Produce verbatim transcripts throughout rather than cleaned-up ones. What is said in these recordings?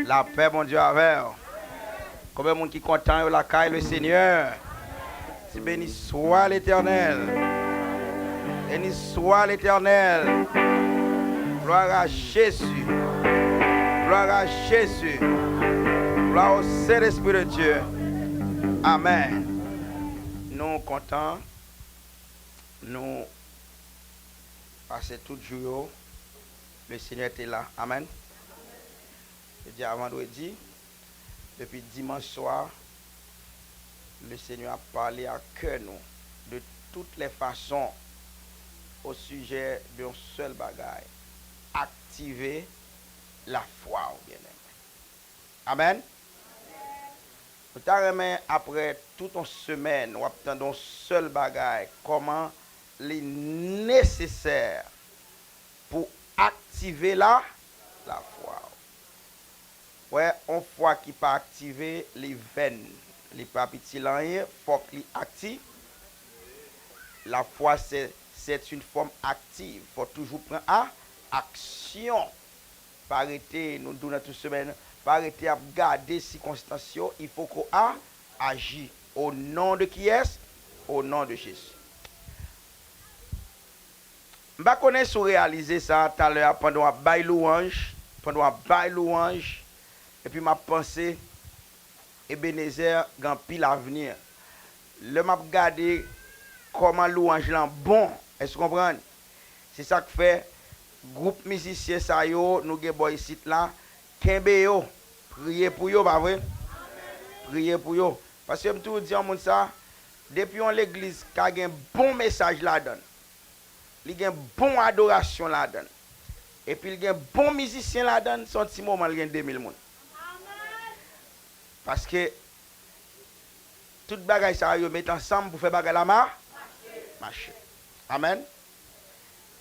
Lapè Bondye avè w. Konbyen moun ki kontan yo lakay Lesenyè? Di, beni swa Letènèl. Beni swa Letènèl. Gloire à Jésus. Gloire à Jésus. Gloire au Saint-Esprit de Dieu. Amèn. Nou kontan. Nou pase tout jou yo. Lesenyè te la. Amèn. Jodi a vandredi, depi dimanch swa, Lesenyè ap pale a kè nou de tout lè fason o sijè de yon sèl bagay, aktive lafwa w, byeneme. Amèn. Nou ta renmen, apre tout yon semèn, w ap tande yon sèl bagay, kòman li nesesè pou aktive la, lafwa w. Wè, yon fwa ki pa aktive, li vèn. Li p ap itil anyen, fòk li akti. La foi, c'est, c'est une forme active. Fò toujou pran a, aksyon. Pa rete, nou di w nan tout semèn, pa rete ap gade sikonstans yo, il faut qu'on a, aji. Au nom de qui est? Au nom de Jésus. M pa konnen si w reyalize sa talè a pandan w ap bay louwanj, pandan w ap bay louwanj, epi m ap panse, Ebenezer gen anpil avni. Lè m ap gade kòman louwanj lan bon, èske w konprann? Se sa k fè gwoup mizisyen sa yo nou gen bò isit la, kenbe yo, priye pou yo, pa vre? Priye pou yo. Paske m toujou di yon moun sa, depi yon legliz ka gen bon mesaj ladan l, li gen bon adorasyon ladan l, epi l gen bon mizisyen ladan l, se yon ti moman l gen de mil moun. Paske tout bagay sa yo met ansanm pou fè bagay la ma-, mache. Amèn.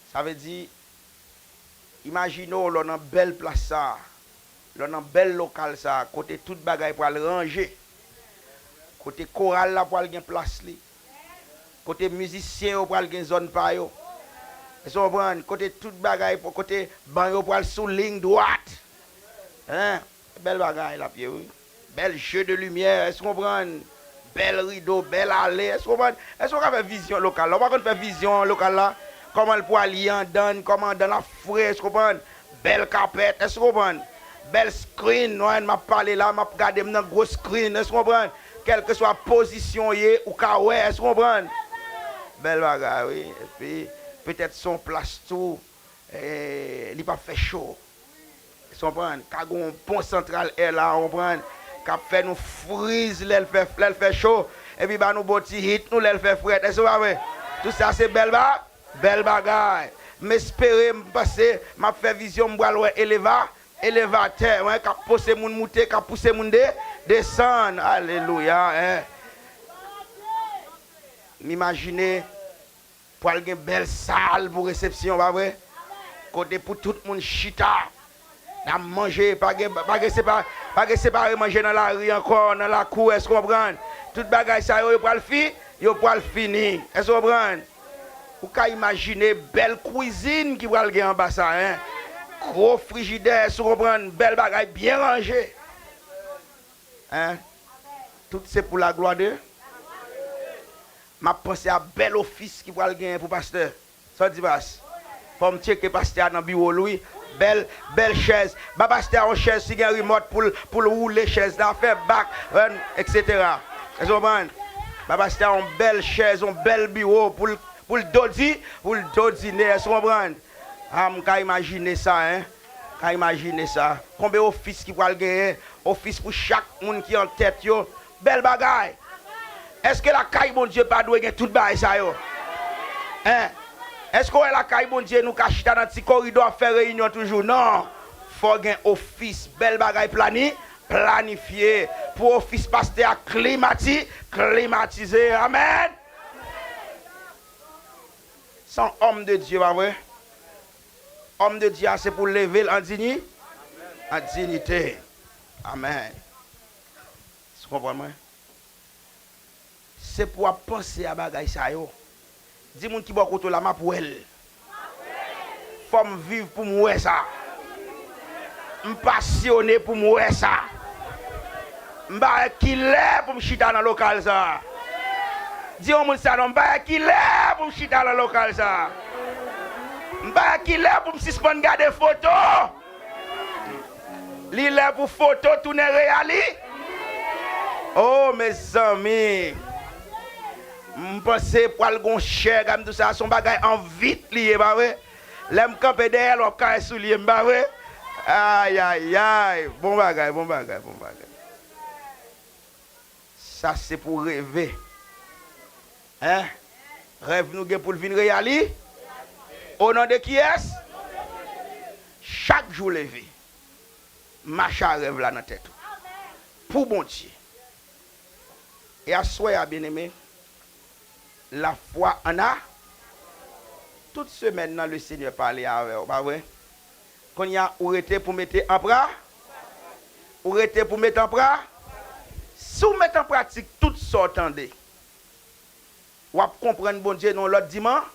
Sa vle di, imajine w lè w nan bèl plas sa a, lè w nan bèl lokal sa a, kote tout bagay pral ranje, kote koral la pral gen plas li, kote mizisyen yo pral gen zòn pa yo. Èske w konprann? Kote tout bagay, kote ban yo pral sou liy dwat. Hein? Bèl bagay l ap ye, wi. Bèl jeu de lumière, èske w konprann? Bèl rido, bèl ale, èske w konprann? Èske w ka fè vizyon lokal la? Ou pa konn fè vizyon lokal la? Kòman l pral ye anndan l, kòman anndan l ap fre, èske w konprann? Bèl kapèt, èske w konprann? Bèl screen, wè, m ap pale la, m ap gade m nan gwo screen, èske w konprann? Kèlkeswa pozisyon w ye, ou ka wè, èske w konprann? Bèl bagay, wi. Epi, petèt se yon plas tou, eh, li p ap fè cho. Èske w konprann? Ka gen yon bon santral air la, w konprann? K ap fè nou friz lè l fè, lè l fè cho. Epi ba nou bon ti heat nou lè l fè frèt. Èske se pa vre? Tout sa se bèl ba-, bèl bagay. M espere, m panse, m ap fè vizyon, m pral wè eleva-, elevatè, wen, k ap pouse moun moute, k ap pouse moun de-, desann. Alelouya, en. M imajine pral gen bèl sal pou resepsyon, pa vre? Kote pou tout moun chita. N ap manje, pa gen, pa gen sepa-, pa gen separe manje nan lari ankò, nan lakou, èske w konprann? Tout bagay sa yo, yo pral fi-, yo pral fini. Èske w konprann? Ou ka imajine bèl kwizin ki pral gen anba sa, en? Gwo frijidè, èske w konprann? Bèl bagay byen ranje. En? Tout se pou laglwa de. M ap panse a bèl ofis ki pral genyen pou pastè. Sa w di, pas? Fò m tcheke pastè a nan biwo l, wi. Bèl, bèl chèz. Ba pastè a yon chèz, si gen rimòt pou l, pou l woule chèz la, fè bak, èn, etsetera. Èske w konprann? Ba pastè a yon bèl chèz, yon bèl biwo pou l, pou l dodi-, pou l dodine. Èske w konprann? A, m ka imajine sa, en. Ka imajine sa. Konbe ofis ki pral genyen? Ofis pou chak moun ki an tèt yo. Bèl bagay. Èske lakay Bondye pa dwe gen tout bagay sa yo? En? Èske w wè lakay Bondye, nou ka chita nan ti koridò ap fè reyinyon toujou? Non. Fò gen ofis, bèl bagay plani-, planifye. Pou ofis pastè a klimati-, klimatize. Amèn. Se yon òm de Dye, pa vre? Òm de Dye a, se pou leve l an dini-, an dinite. Amèn. Èske w konprann mwen? Se pou w ap panse a bagay sa yo. Di moun ki bò kote w la, "M ap wè l." Fò m viv pou m wè sa. M pasyone pou m wè sa. M pa wè kilè pou m chita nan lokal sa. Di yon moun sa non, m pa wè kilè pou m chita nan lokal sa. M pa wè kilè pou m sispann gade foto. Li lè pou foto tounen reyali. Oh, mezanmi. M panse pral gon chè, gade m di w sa, se yon bagay an vit li ye, pa vre? Lè m kanpe dèyè l, w ap kare soulye m, pa vre? Ayayay. Bon bagay, bon bagay, bon bagay. Sa se pou reve. Hein? Rèv nou gen pou l vin reyali. O non de kiyès? Chak jou leve, mache a rèv la nan tèt ou. Pou Bondye. E aswè a, byeneme, lafwa ann a. Tout semèn nan, Lesenyè pale avè w, pa vre? Kounye a, ou rete pou mete an pra-, ou rete pou mete an pra-, si w mete an pratik tout sa w tande, w ap konprann Bondye nan yon lòt diman-,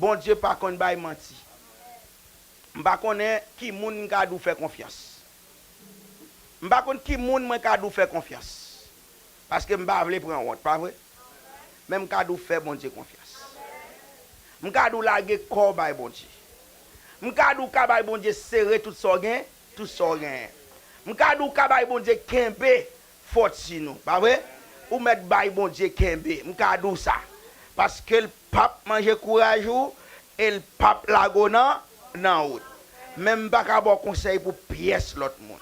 Bondye pa konn bay manti. M pa konnen ki moun m ka di w fè konfyans. M pa konn ki moun mwen ka di w fè konfyans. Paske m pa vle pran wont, pa vre? Men m ka di w fè Bondye konfyans. M ka di w lage kò w bay Bondye. M ka di w ka bay Bondye sere tout sa w gen, tout sa w genyen. M ka di w ka bay Bondye kenbe fòtin ou, pa vre? Ou mèt bay Bondye kenbe, m ka di w sa. Paske l p ap manje kouraj ou, e l p ap lage w nan, nan wout. Men m pa ka ba w konsèy pou pyès lòt moun.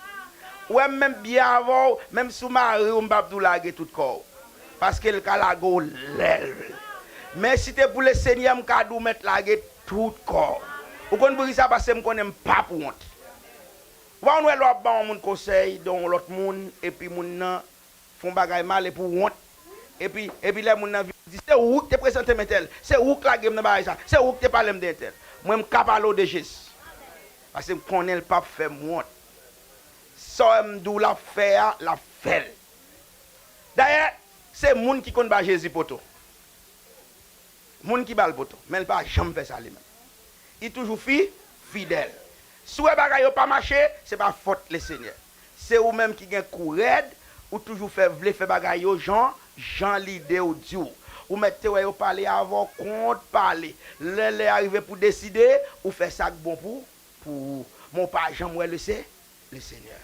Ou wè m menm byen avè w, menm si w mari w, m p ap di w lage tout kò w. Paske l ka lage w lè l vle. Men si te pou Lesenyè, m ka di w mèt lage tout kò w. Ou konn poukisa? Paske m konnen m p ap wont. Ou pa konn wè lè w ap ba yon moun konsèy de yon lòt moun, epi moun nan fè yon bagay mal epi w wont. Epi, epi lè moun nan vin di, se ou ki te prezante m entèl, se ou ki lage m nan bagay sa, se ou ki te pale m de entèl. Mwen, m ka pale w de Jezi. Paske m konnen l p ap fè m wont. Sa w wè m di w l ap fè a, l ap fè l. Dayè, se moun ki konn ba Jezi poto. Moun ki ba l poto, men l pa janm fè sa li menm. Li toujou fi-, fidèl. Si w wè bagay yo pa mache, se pa fòt Lesenyè. Se ou menm ki gen kou rèd, ou toujou fè, vle fè bagay yo jan, jan lide w di w. Ou mèt te wè yo pale avè w kont pale. Lè lè a rive pou deside, ou fè sa k bon pou, pou ou. Men w pa janm wè Lese-, Lesenyè.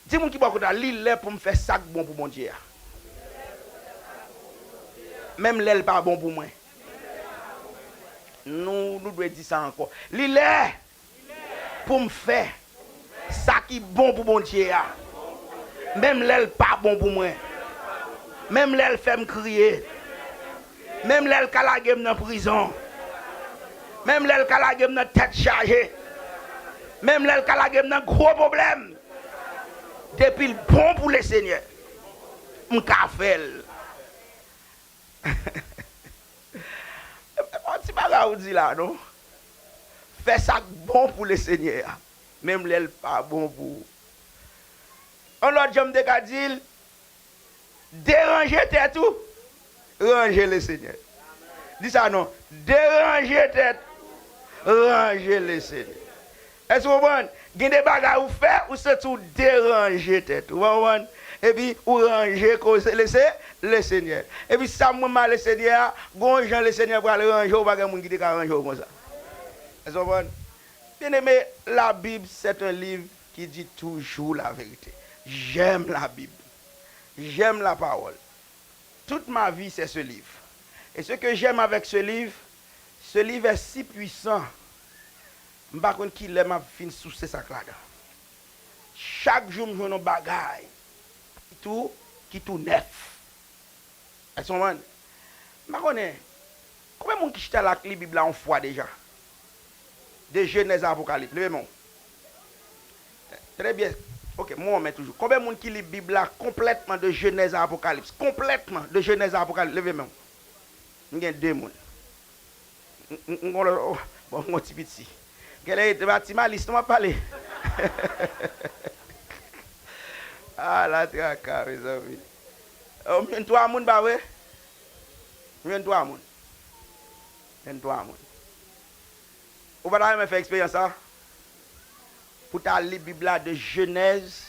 Di moun ki bò kote a, li lè pou m fè sa k bon pou Bondye a. Menm lè l pa bon pou mwen. Nou, nou dwe di sa ankò. Li lè pou m fè sa ki bon pou Bondye a. Menm lè l pa bon pou mwen. Menm lè l fè m kriye. Menm lè l ka lage m nan prizon. Menm lè l ka lage m nan tèt chaje. Menm lè l ka lage m nan gwo pwoblèm. Depi l bon pou Lesenyè, m ka fè l. E pa yon ti bagay ou di la, non. Fè sa k bon pou Lesenyè a, menm lè l pa bon pou ou. Yon lòt jan m te ka di l, deranje tèt ou, ranje Lesenyè. Di sa non, deranje tèt, ranje Lesenyè. Èske w konprann? Gen de bagay ou fè, ou santi w deranje tèt ou, w konprann? Epi ou ranje koze Lese-, Lesenyè. Epi sa m renmen a Lesenyè a, gon jan Lesenyè pral ranje w, pa gen moun ki te ka ranje w konsa. Èske w konprann? Bien-aimé, la Bible, c'est un livre qui dit toujours la vérité. J'aime la Bible. J'aime la parole. Toute ma vie, c'est ce livre. Et ce que j'aime avec ce livre, ce livre est si puissant. M pa konn kilè m ap fin souse sa k ladan. Chak jou m jwenn yon bagay ki tou, ki tou nèf. Èske w konprann? M pa konnen. Konbyen moun ki chita la k li Bib la yon fwa deja? De Jenèz a Apokalips. Leve men w. Trè byen. Ok, mwen men toujou. Konbyen moun ki li Bib la konplètman de Jenèz a Apokalips? Konplètman de Jenèz a Apokalips. Leve men w. M gen de moun. M, m, m, bon, m gon ti piti. Genlè e pa ti malis non m ap pale. Ala traka, mezanmi. Oh, m jwenn twa moun, pa vre? M jwenn twa moun. M jwenn twa moun. Ou pa ta renmen fè eksperyans sa? Pou ta li Bib la de Jenèz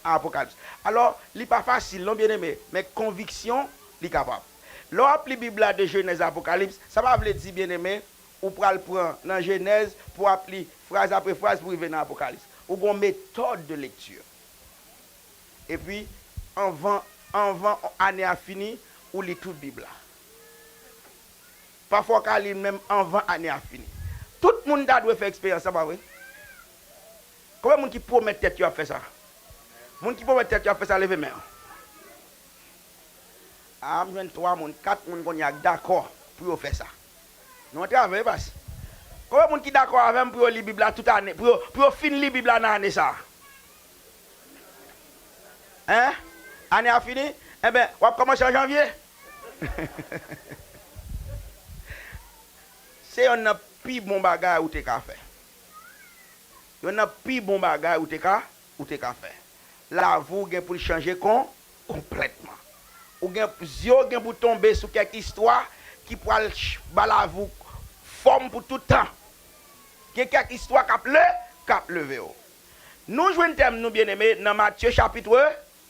a Apokalips. Alò, li pa fasil non, byeneme, men konviksyon, li kapab. Lè w ap li Bib la de Jenèz a Apokalips, sa pa vle di, byeneme, ou pral pran nan Jenèz pou w ap li fraz apre fraz pou rive nan Apokalips. Ou gen yon metòd de lekti. Epi, anvan, anvan ane a fini, ou li tout Bib la. Pafwa w ka li l menm anvan ane a fini. Tout moun ta dwe fè eksperyans sa, pa vre? Konbyen moun ki pwomèt tèt yo ap fè sa? Moun ki pwomèt tèt yo ap fè sa, leve men w. A, m jwenn twa moun, kat moun kounye a k dakò pou yo fè sa. Nou antre avè yo, pas. Konbyen moun ki dakò avè m pou yo li Bib la tout ane, pou yo, pou yo fin li Bib la nan ane sa a? Hein? Ane a fini? Enben, w ap kòmanse an janvye. Se yonn nan pi bon bagay ou te ka fè. Yonn nan pi bon bagay ou te ka, ou te ka fè. Lavi w gen pou l chanje kon, konplètman. Ou gen, zye w gen pou tonbe sou kèk istwa ki pral ch-, ba lavi w fòm pou tout tan. Gen kèk istwa k ap le, k ap leve w. Nou jwenn tèm nou, byeneme, nan Matye chapit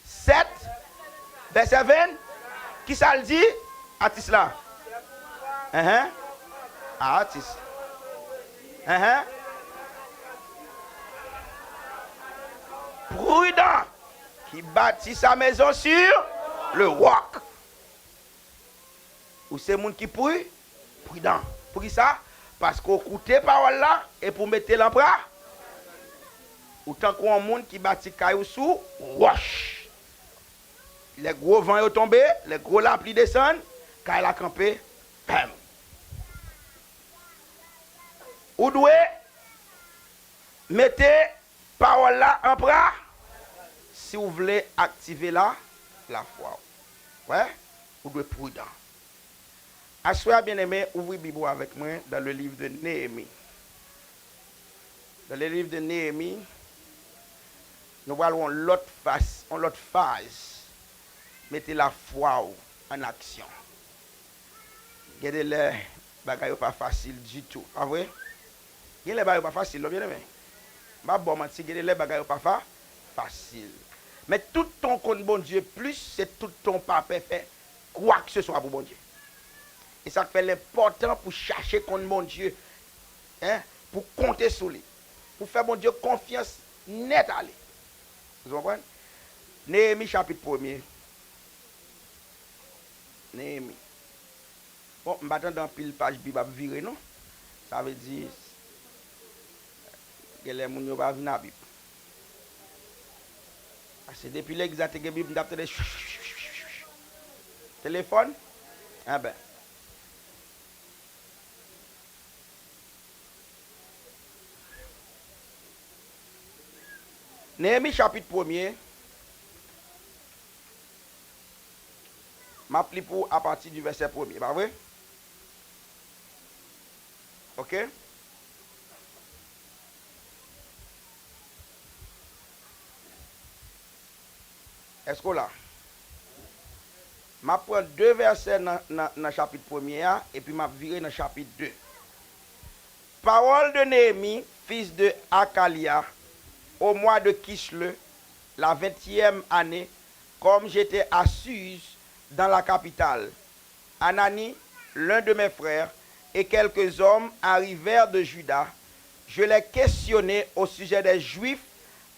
sèt, vèsè ven. Kisa l di? Atis la. Enhen. A, atis. Enhen. Prudent qui bâtit sa maison sur le roc. Ou se moun ki pri, pridan. Poukisa? Paske w koute pawòl la epi w mete l an pra. Ou tankou yon moun ki bati kay ou sou wòch. Lè gwo van yo tonbe, lè gwo lapli desann, kay la kanpe fèm. Ou dwe mete pawòl la an pra si w vle aktive la, lafwa w. Wè, ou dwe pridan. Aswè a, byeneme, ouvri Bib ou avèk mwen dans le livre de Néhémie. Dans le livre de Néhémie, nou pral wè yon lòt fas, yon lòt faz. Mete lafwa w an aksyon. Gen de lè, bagay yo pa fasil ditou, pa vre? Gen lè bagay yo pa fasil, non, byeneme? M pa ba w manti, gen de lè bagay yo pa fa, fasil. Men tout tan w konn Bondye plis, se tout tan w pa pè fè kwakseswa pou Bondye. E sa k fè l enpòtan pou chache konn Bondye, en, pou konte sou li, pou fè Bondye konfyans nèt ale. Ou konprann? Neyemi chapit premye. Neyemi. Bon, m pa tande anpil paj Bib ap vire, non. Sa vle di, gen lè moun yo pa vin a Bib. Paske depi legliz la te gen Bib, m t ap tande telefòn. Enben. Neyemi chapit premye, m ap li pou w apati di vèsè premye, pa vre? Oke? Èske w la? M ap pran de vèsè nan, nan, nan chapit premye a, epi m ap vire nan chapit de. Parole de Néhémie, fils de Hakalia, au mois de Kislev, la vingtième année, comme j'étais à Suse, dans la capitale, Hanani, l'un de mes frères, et quelques hommes arrivèrent de Juda. Je les questionnai au sujet des Juifs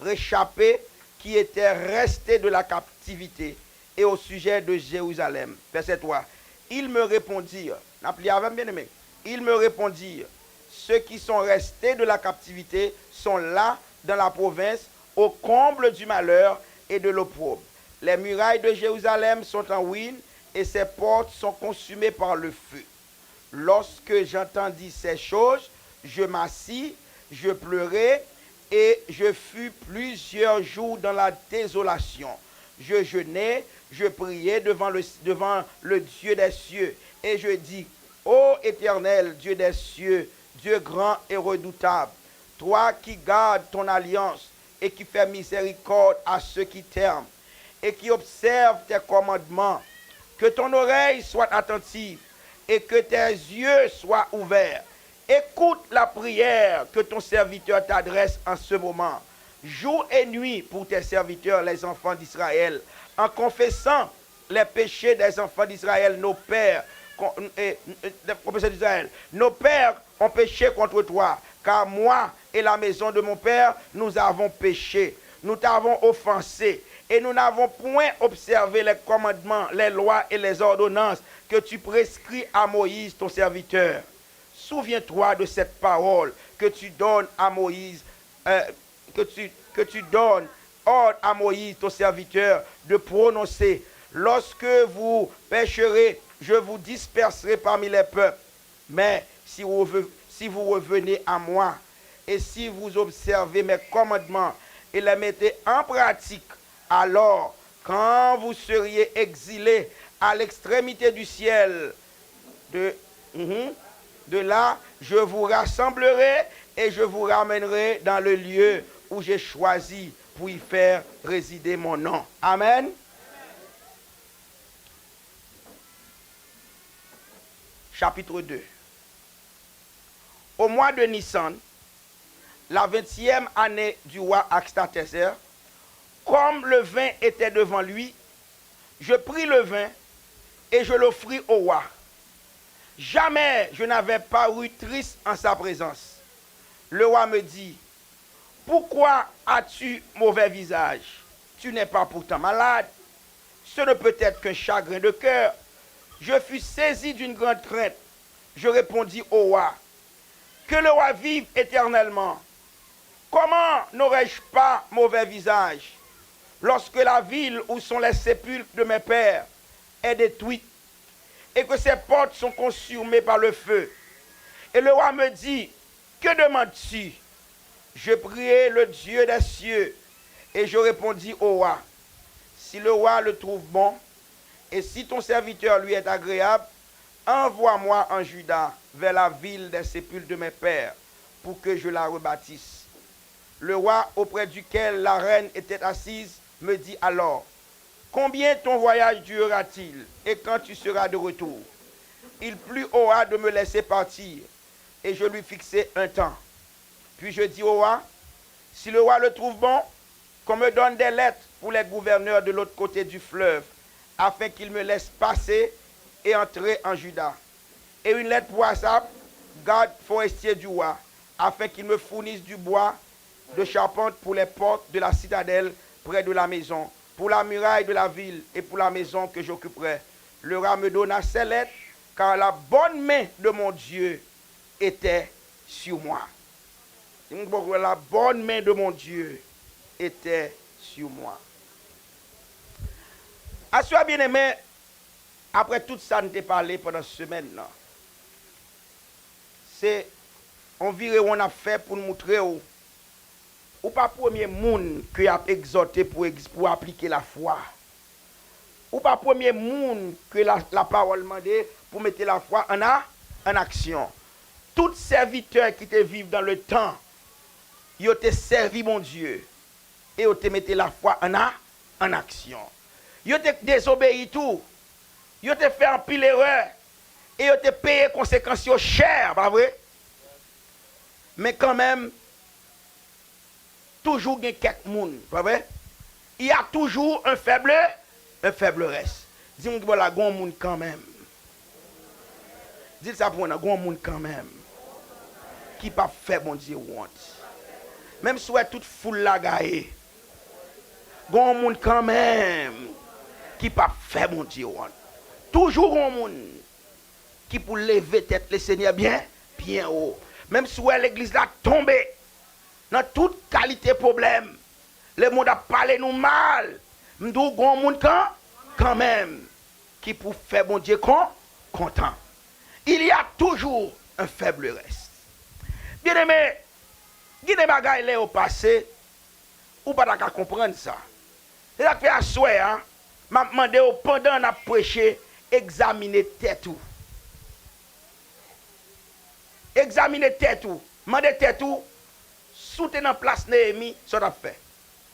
réchappés qui étaient restés de la captivité et au sujet de Jérusalem. Verset trois. Ils me répondirent, n ap li avè m, byeneme. Ils me répondirent, ceux qui sont restés de la captivité sont là dans la province, au comble du malheur et de l'opprobre. Les murailles de Jérusalem sont en ruine et ses portes sont consumées par le feu. Lorsque j'entendis ces choses, je m'assis, je pleurai et je fus plusieurs jours dans la désolation. Je jeûnai, je priai devant le, devant le Dieu des cieux, et je dis, Ô Éternel, Dieu des cieux, Dieu grand et redoutable, toi qui gardes ton alliance et qui fais miséricorde à ceux qui t'aiment et qui observent tes commandements, que ton oreille soit attentive et que tes yeux soient ouverts Écoute la prière que ton serviteur t'adresse en ce moment, jour et nuit pour tes serviteurs, les enfants d'Israël, en confessant les péchés des enfants d'Israël, nos pères, qu'on- et- et- des- confessant d'Israël, nos pères ont péché contre toi, car moi et la maison de mon père, nous avons péché. Nous t'avons offensé, et nous n'avons point observé les commandements, les lois et les ordonnances que tu prescris à Moïse, ton serviteur. Souviens-toi de cette parole que tu donnes à Moïse, euh, que tu, que tu donnes ordre à Moïse, ton serviteur, de prononcer. Lorsque vous pécherez, je vous disperserai parmi les peuples. Mais si vous, si vous revenez à moi, et si vous observez mes commandements et les mettez en pratique, alors, quand vous seriez exilés à l'extrémité du ciel, de, mhm, de là, je vous rassemblerai et je vous ramènerai dans le lieu où j'ai choisi pour y faire résider mon nom. Amen. Chapitre deux. Au mois de Nissan, la vingtième année du roi Artaxerxès, comme le vin était devant lui, je pris le vin et je l'offris au roi. Jamais je n'avais paru triste en sa présence. Le roi me dit, pourquoi as-tu mauvais visage ? Tu n'es pas pourtant malade. Ce ne peut être qu'un chagrin de cœur. Je fus saisi d'une grande crainte. Je répondis au roi, que le roi vive éternellement. Comment n'aurais-je pas mauvais visage lorsque la ville où sont les sépulcres de mes pères est détruite et que ses portes sont consumées par le feu ? Et le roi me dit, que demandes-tu ? Je priai le Dieu des cieux et je répondis au roi, si le roi le trouve bon, et si ton serviteur lui est agréable, envoie-moi en Juda, vers la ville des sépulcres de mes pères, pour que je la rebâtisse. Le roi auprès duquel la reine était assise me dit alors, combien ton voyage durera-t-il et quand tu seras de retour ? Il plut au roi de me laisser partir, et je lui fixai un temps. Puis je dis au roi, si le roi le trouve bon, qu'on me donne des lettres pour les gouverneurs de l'autre côté du fleuve, afin qu'ils me laissent passer et entrer en Juda. Et une lettre pour Asaph, garde forestier du roi, afin qu'il me fournisse du bois de charpente pour les portes de la citadelle près de la maison, pour la muraille de la ville et pour la maison que j'occuperai. Le roi me donna ces lettres, car la bonne main de mon Dieu était sur moi. Di moun ki bò w, la bonne main de mon Dieu était sur moi. Aswè a, byeneme, apre tout sa n te pale pandan semèn nan, se yon virewon n ap fè pou n moutre w, ou pa premye moun ke y ap egzòte pou egz-, pou aplike lafwa. Ou pa premye moun ke la, lapawòl mande pou mete lafwa ann a, ann aksyon. Tout sèvitè ki te viv dans le temps, yo te sèvi Bondye e yo te mete lafwa ann a, ann aksyon. Yo te dezobeyi tou. Yo te fè anpil erè e yo te peye konsekans yo chè, pa vre? Men kanmenm, toujou gen kèk moun, pa vre? Il y a toujours un faible, un faiblesse. Di moun ki bò la, gon moun kanmenm. Di l sa pou mwen nan, gon moun kanmenm ki p ap fè Bondye wont. Menm si w wè tout foul la gaye, gon moun kanmenm ki p ap fè Bondye wont. Toujou gon moun ki pou leve tèt Lesenyè byen, byen wo. Menm si w wè legliz la tonbe nan tout kalite pwoblèm, lemonn ap pale nou mal, m di w gon moun kan, kanmenm, ki pou fè Bondye kon, kontan. Il y a toujours un faiblesse. Byeneme, gen de bagay lè yo pase, ou pa ta ka konprann sa. Se sa k fè aswè a, m ap mande w, pandan n ap preche, egzamine tèt ou. Egzamine tèt ou. Mande tèt ou, si w te nan plas Neyemi, sa w t ap fè?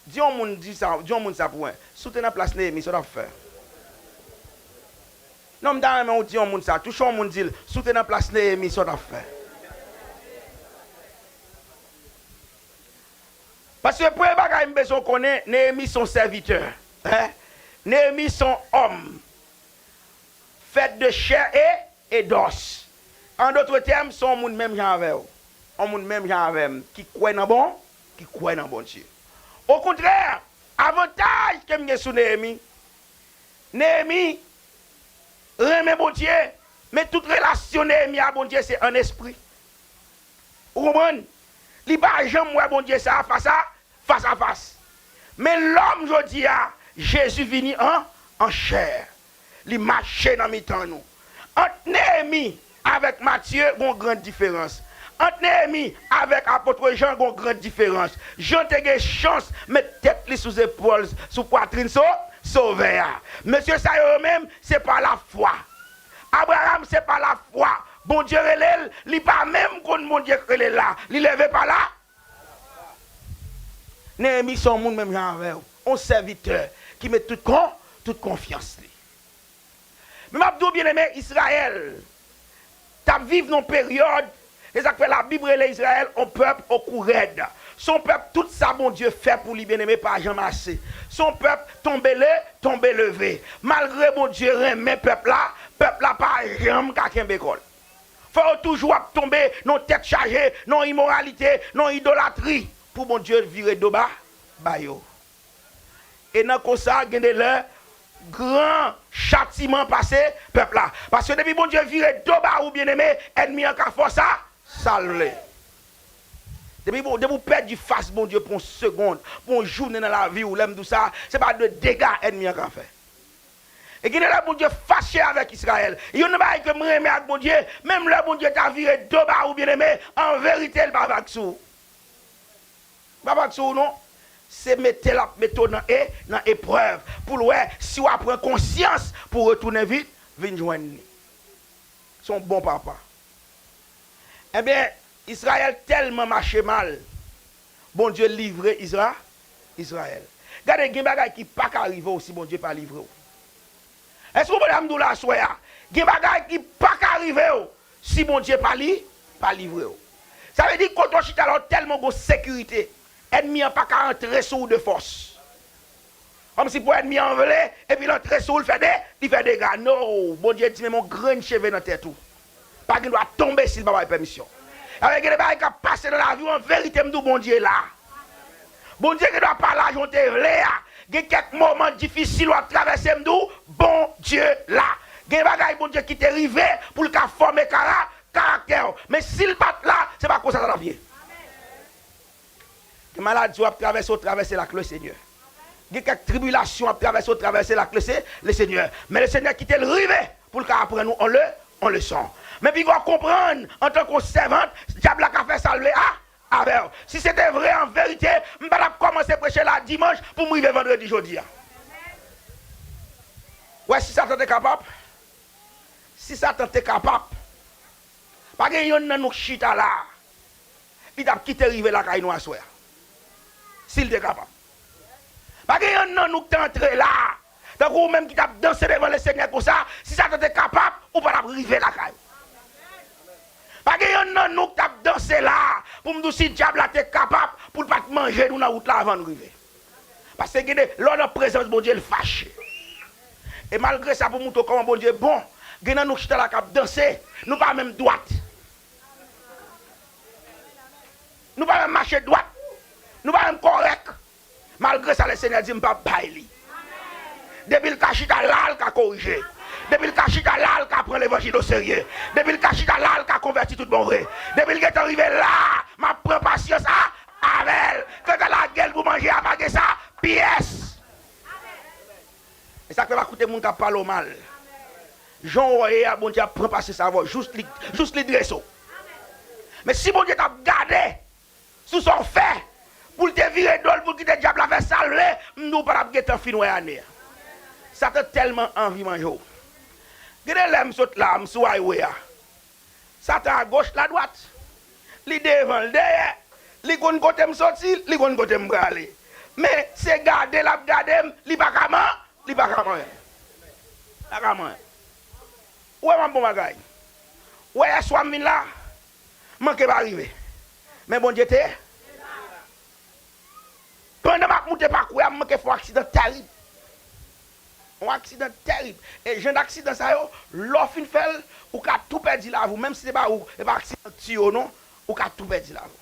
Di yon moun, di sa, di yon moun sa pou mwen. Si w te nan plas Neyemi, sa w t ap fè? Non, m ta renmen w di yon moun sa. Touche yon moun, di l, si w te nan plas Neyemi, sa w t ap fè? Paske premye bagay m bezwen w konnen, Neyemi se yon sèvitè. Hein? Neyemi se yon òm fèt de chè e, e dòs. An dòt tèm, se yon moun menm jan avè w. Yon moun menm jan avè m, ki kwè nan bon, ki kwè nan Bondye. Okontrè, avantaj ke m gen sou Neyemi, Neyemi renmen Bondye, men tout relasyon Neyemi a Bondye se an espri. Ou konprann? Li pa janm wè Bondye sa a fas a fas a fas. Men lòm jodi a, Jezi vini an, an chè. Li mache nan mitan nou. Ant Neyemi avèk Matye, gon gran diferans. Ant Neyemi avèk apot Jan, gon gran diferans. Jan te gen chans met tèt li sou zepòl, sou pwatrin so, Sovè a. Mesye sa yo, yo menm, se pa lafwa. Abraram, se pa lafwa. Bondye rele l, li pa menm konn Bondye k rele l la. Li leve pa la. Neyemi se yon moun menm jan avè w, yon sèvitè ki met tout kon, tout konfyans li. Men m ap di w, byeneme, Izrayèl t ap viv nan yon peryòd, se sa k fè Labib rele Izrayèl yon pèp o kou rèd. Se yon pèp, tout sa Bondye fè pou li, byeneme, pa janm ase. Se yon pèp tonbe le, tonbe leve. Malgre Bondye renmen pèp la, pèp la pa janm ka kenbe kò l. Fò yo toujou ap tonbe nan tèt chaje, nan imoralite, nan idolatri, pou Bondye vire do ba, ba yo. E nan konsa, gen de lè, gran chatiman pase pèp la. Paske depi Bondye vire do ba ou, byeneme, ènmi an ka fè w sa, sa l vle. Depi, bon, depi w pèdi fas Bondye pou yon segonn, pou yon jounen nan lavi w, lè m di w sa, se pa de dega ènmi an ka fè. E gen de lè Bondye fache avèk Izrayèl. Youn nan bagay ke m renmen ak Bondye, menm lè Bondye ta vire do ba ou, byeneme, an verite, l pa vag sou ou. L pa vag sou ou, non. Se mete l ap mete w nan e, nan eprèv, pou l wè si w a pran konsyans pou w retounen vin, vin jwenn li. Se yon bon papa. Ebyen, Izrayèl tèlman mache mal, Bondye livre Izra-, Izrayèl. Gade, gen bagay ki pa ka rive w si Bondye pa livre w. Èske w konprann sa m di w la aswè a? Gen bagay ki pa ka rive w si Bondye pa li, pa livre w. Sa vle di, kote w chita la, w tèlman gon sekirite, ènmi an pa ka antre sou ou de fòs. Kòmsi pou ènmi an vle, epi l antre sou ou, l fè de, li fè dega. No! Bondye di, menm yon grenn cheve nan tèt ou pa gen dwa tonbe si l pa bay pèmisyon. Sa vle di, gen de bagay k ap pase nan lavi w, an verite, m di w, Bondye la. Bondye gen dwa pa la jan w te vle a. Gen kèk moman difisil w ap travèse, m di w, Bondye la. Gen bagay Bondye kite rive pou l ka fòme kara-, karaktè w. Men si l pa t la, se pa konsa sa t ap ye. Gen maladi w ap travèse, w travèse l ak Lesenyè. Gen kèk tribilasyon w ap travèse, w travèse l ak Lese-, Lesenyè. Men Lesenyè kite l rive pou l ka aprann ou on le-, on leson. Men piga w konprann, antanke yon sèvant, dyab la ka fè sa l vle a, avè w. Si se te vre, an verite, m pa t ap kòmanse preche la dimanch pou m rive vandredi jodi a. Wè, si Satan te kapab, si Satan te kapab, pa gen yonn nan nou k chita la a, li t ap kite rive lakay nou aswè a. Si l te kapab. Pa gen yonn nan nou k t antre la a, tankou ou menm ki t ap danse devan Lesenyè konsa, si Satan te kapab, ou pa t ap rive lakay ou. Pa gen yonn nan nou k t ap danse la a, pou m di w si dyab la te kapab, pou l pa t manje nou nan wout la avan n rive. Paske gen de, lè w nan prezans Bondye, l fache. E malgre sa, pou montre w kòman Bondye bon, gen nan nou k chita la k ap danse, nou pa menm dwat. Nou pa menm mache dwat. Nou pa menm kòrèk. Malgre sa, Lesenyè di, m p ap bay li. Depi l ka chita la, l ka korije. Depi l ka chita la, l ka pran levanjil oserye. Depi l ka chita la, l ka konvèti tout bon vre. Depi l gentan rive la, m ap pran pasyans a, avè l. Kanta lage l pou manje a, pa gen sa, pyès. E sa k fè pa koute moun k ap pale w mal. Jan w ye a, Bondye ap pran pasyans avè w, jous li, jous li drese w. Men si Bondye t ap gade sou sa w fè, pou l te vire do l, pou l kite dyab la fè sa l vle, m di w pa t ap gentan fin wè ane a. Satan tèlman anvi manje w. Gen de lè m sot la, m sou highway a. Satan agoch, ladwat. Li devan, l dèyè. Li konn kote m soti, li konn kote m prale. Men, se gade l ap gade m, li pa ka man-, li pa ka manyen. Pa ka manyen. Ou wè m ap bon bagay. Ou wè yèswa m vin la, manke pa rive. Men Bondye te. Pandan m ap moute pakou a, m manke fè yon aksidan tèrib. Yon aksidan tèrib. E jan aksidan sa yo, lè w fin fè l, ou ka tou pèdi lavi w, menm si se pa ou, e pa aksidan k tiye w non, ou ka tou pèdi lavi w.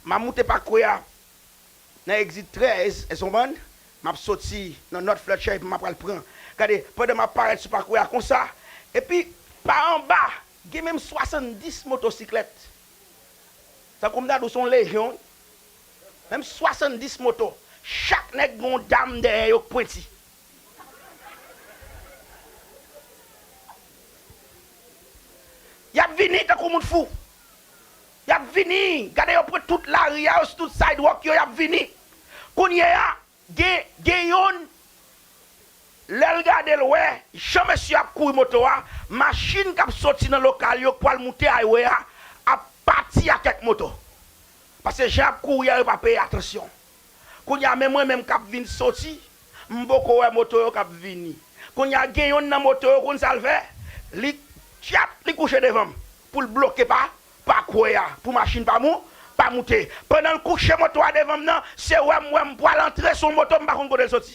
M ap moute pakou a nan egzit trèz, èske w konprann? M ap soti nan North Fletcher epi m ap pral pran. Gade, pandan m ap parèt sou pakou a konsa, epi pa anba, gen menm swasanndis motosiklèt. Tankou m ta di w se yon lejyon, wi. Menm swasanndis moto. Chak nèg gen yon dam dèyè yo k pwenti. Y ap vini tankou moun fou. Y ap vini. Gade yo pran tout lari a, yo sou tout sidewalk yo, y ap vini. Kounye a, gen, gen yonn, lè l gade l wè jan mesye ap kouri moto a, machin k ap soti nan lokal yo k pral moute highway a ap pati ak kèk moto. Paske jan y ap kouri a, yo pa peye atansyon. Kounye a, men mwen menm k ap vin soti, m poko wè moto yo k ap vini. Kounye a, gen yonn nan moto yo, konn sa l fè? Li tchap, li kouche devan m pou l bloke pa, pakou a, pou machin pa mou, pa moute. Pandan l kouche moto a devan m nan, se wè m wè m pral antre sou yon moto, m pa konn kote l soti.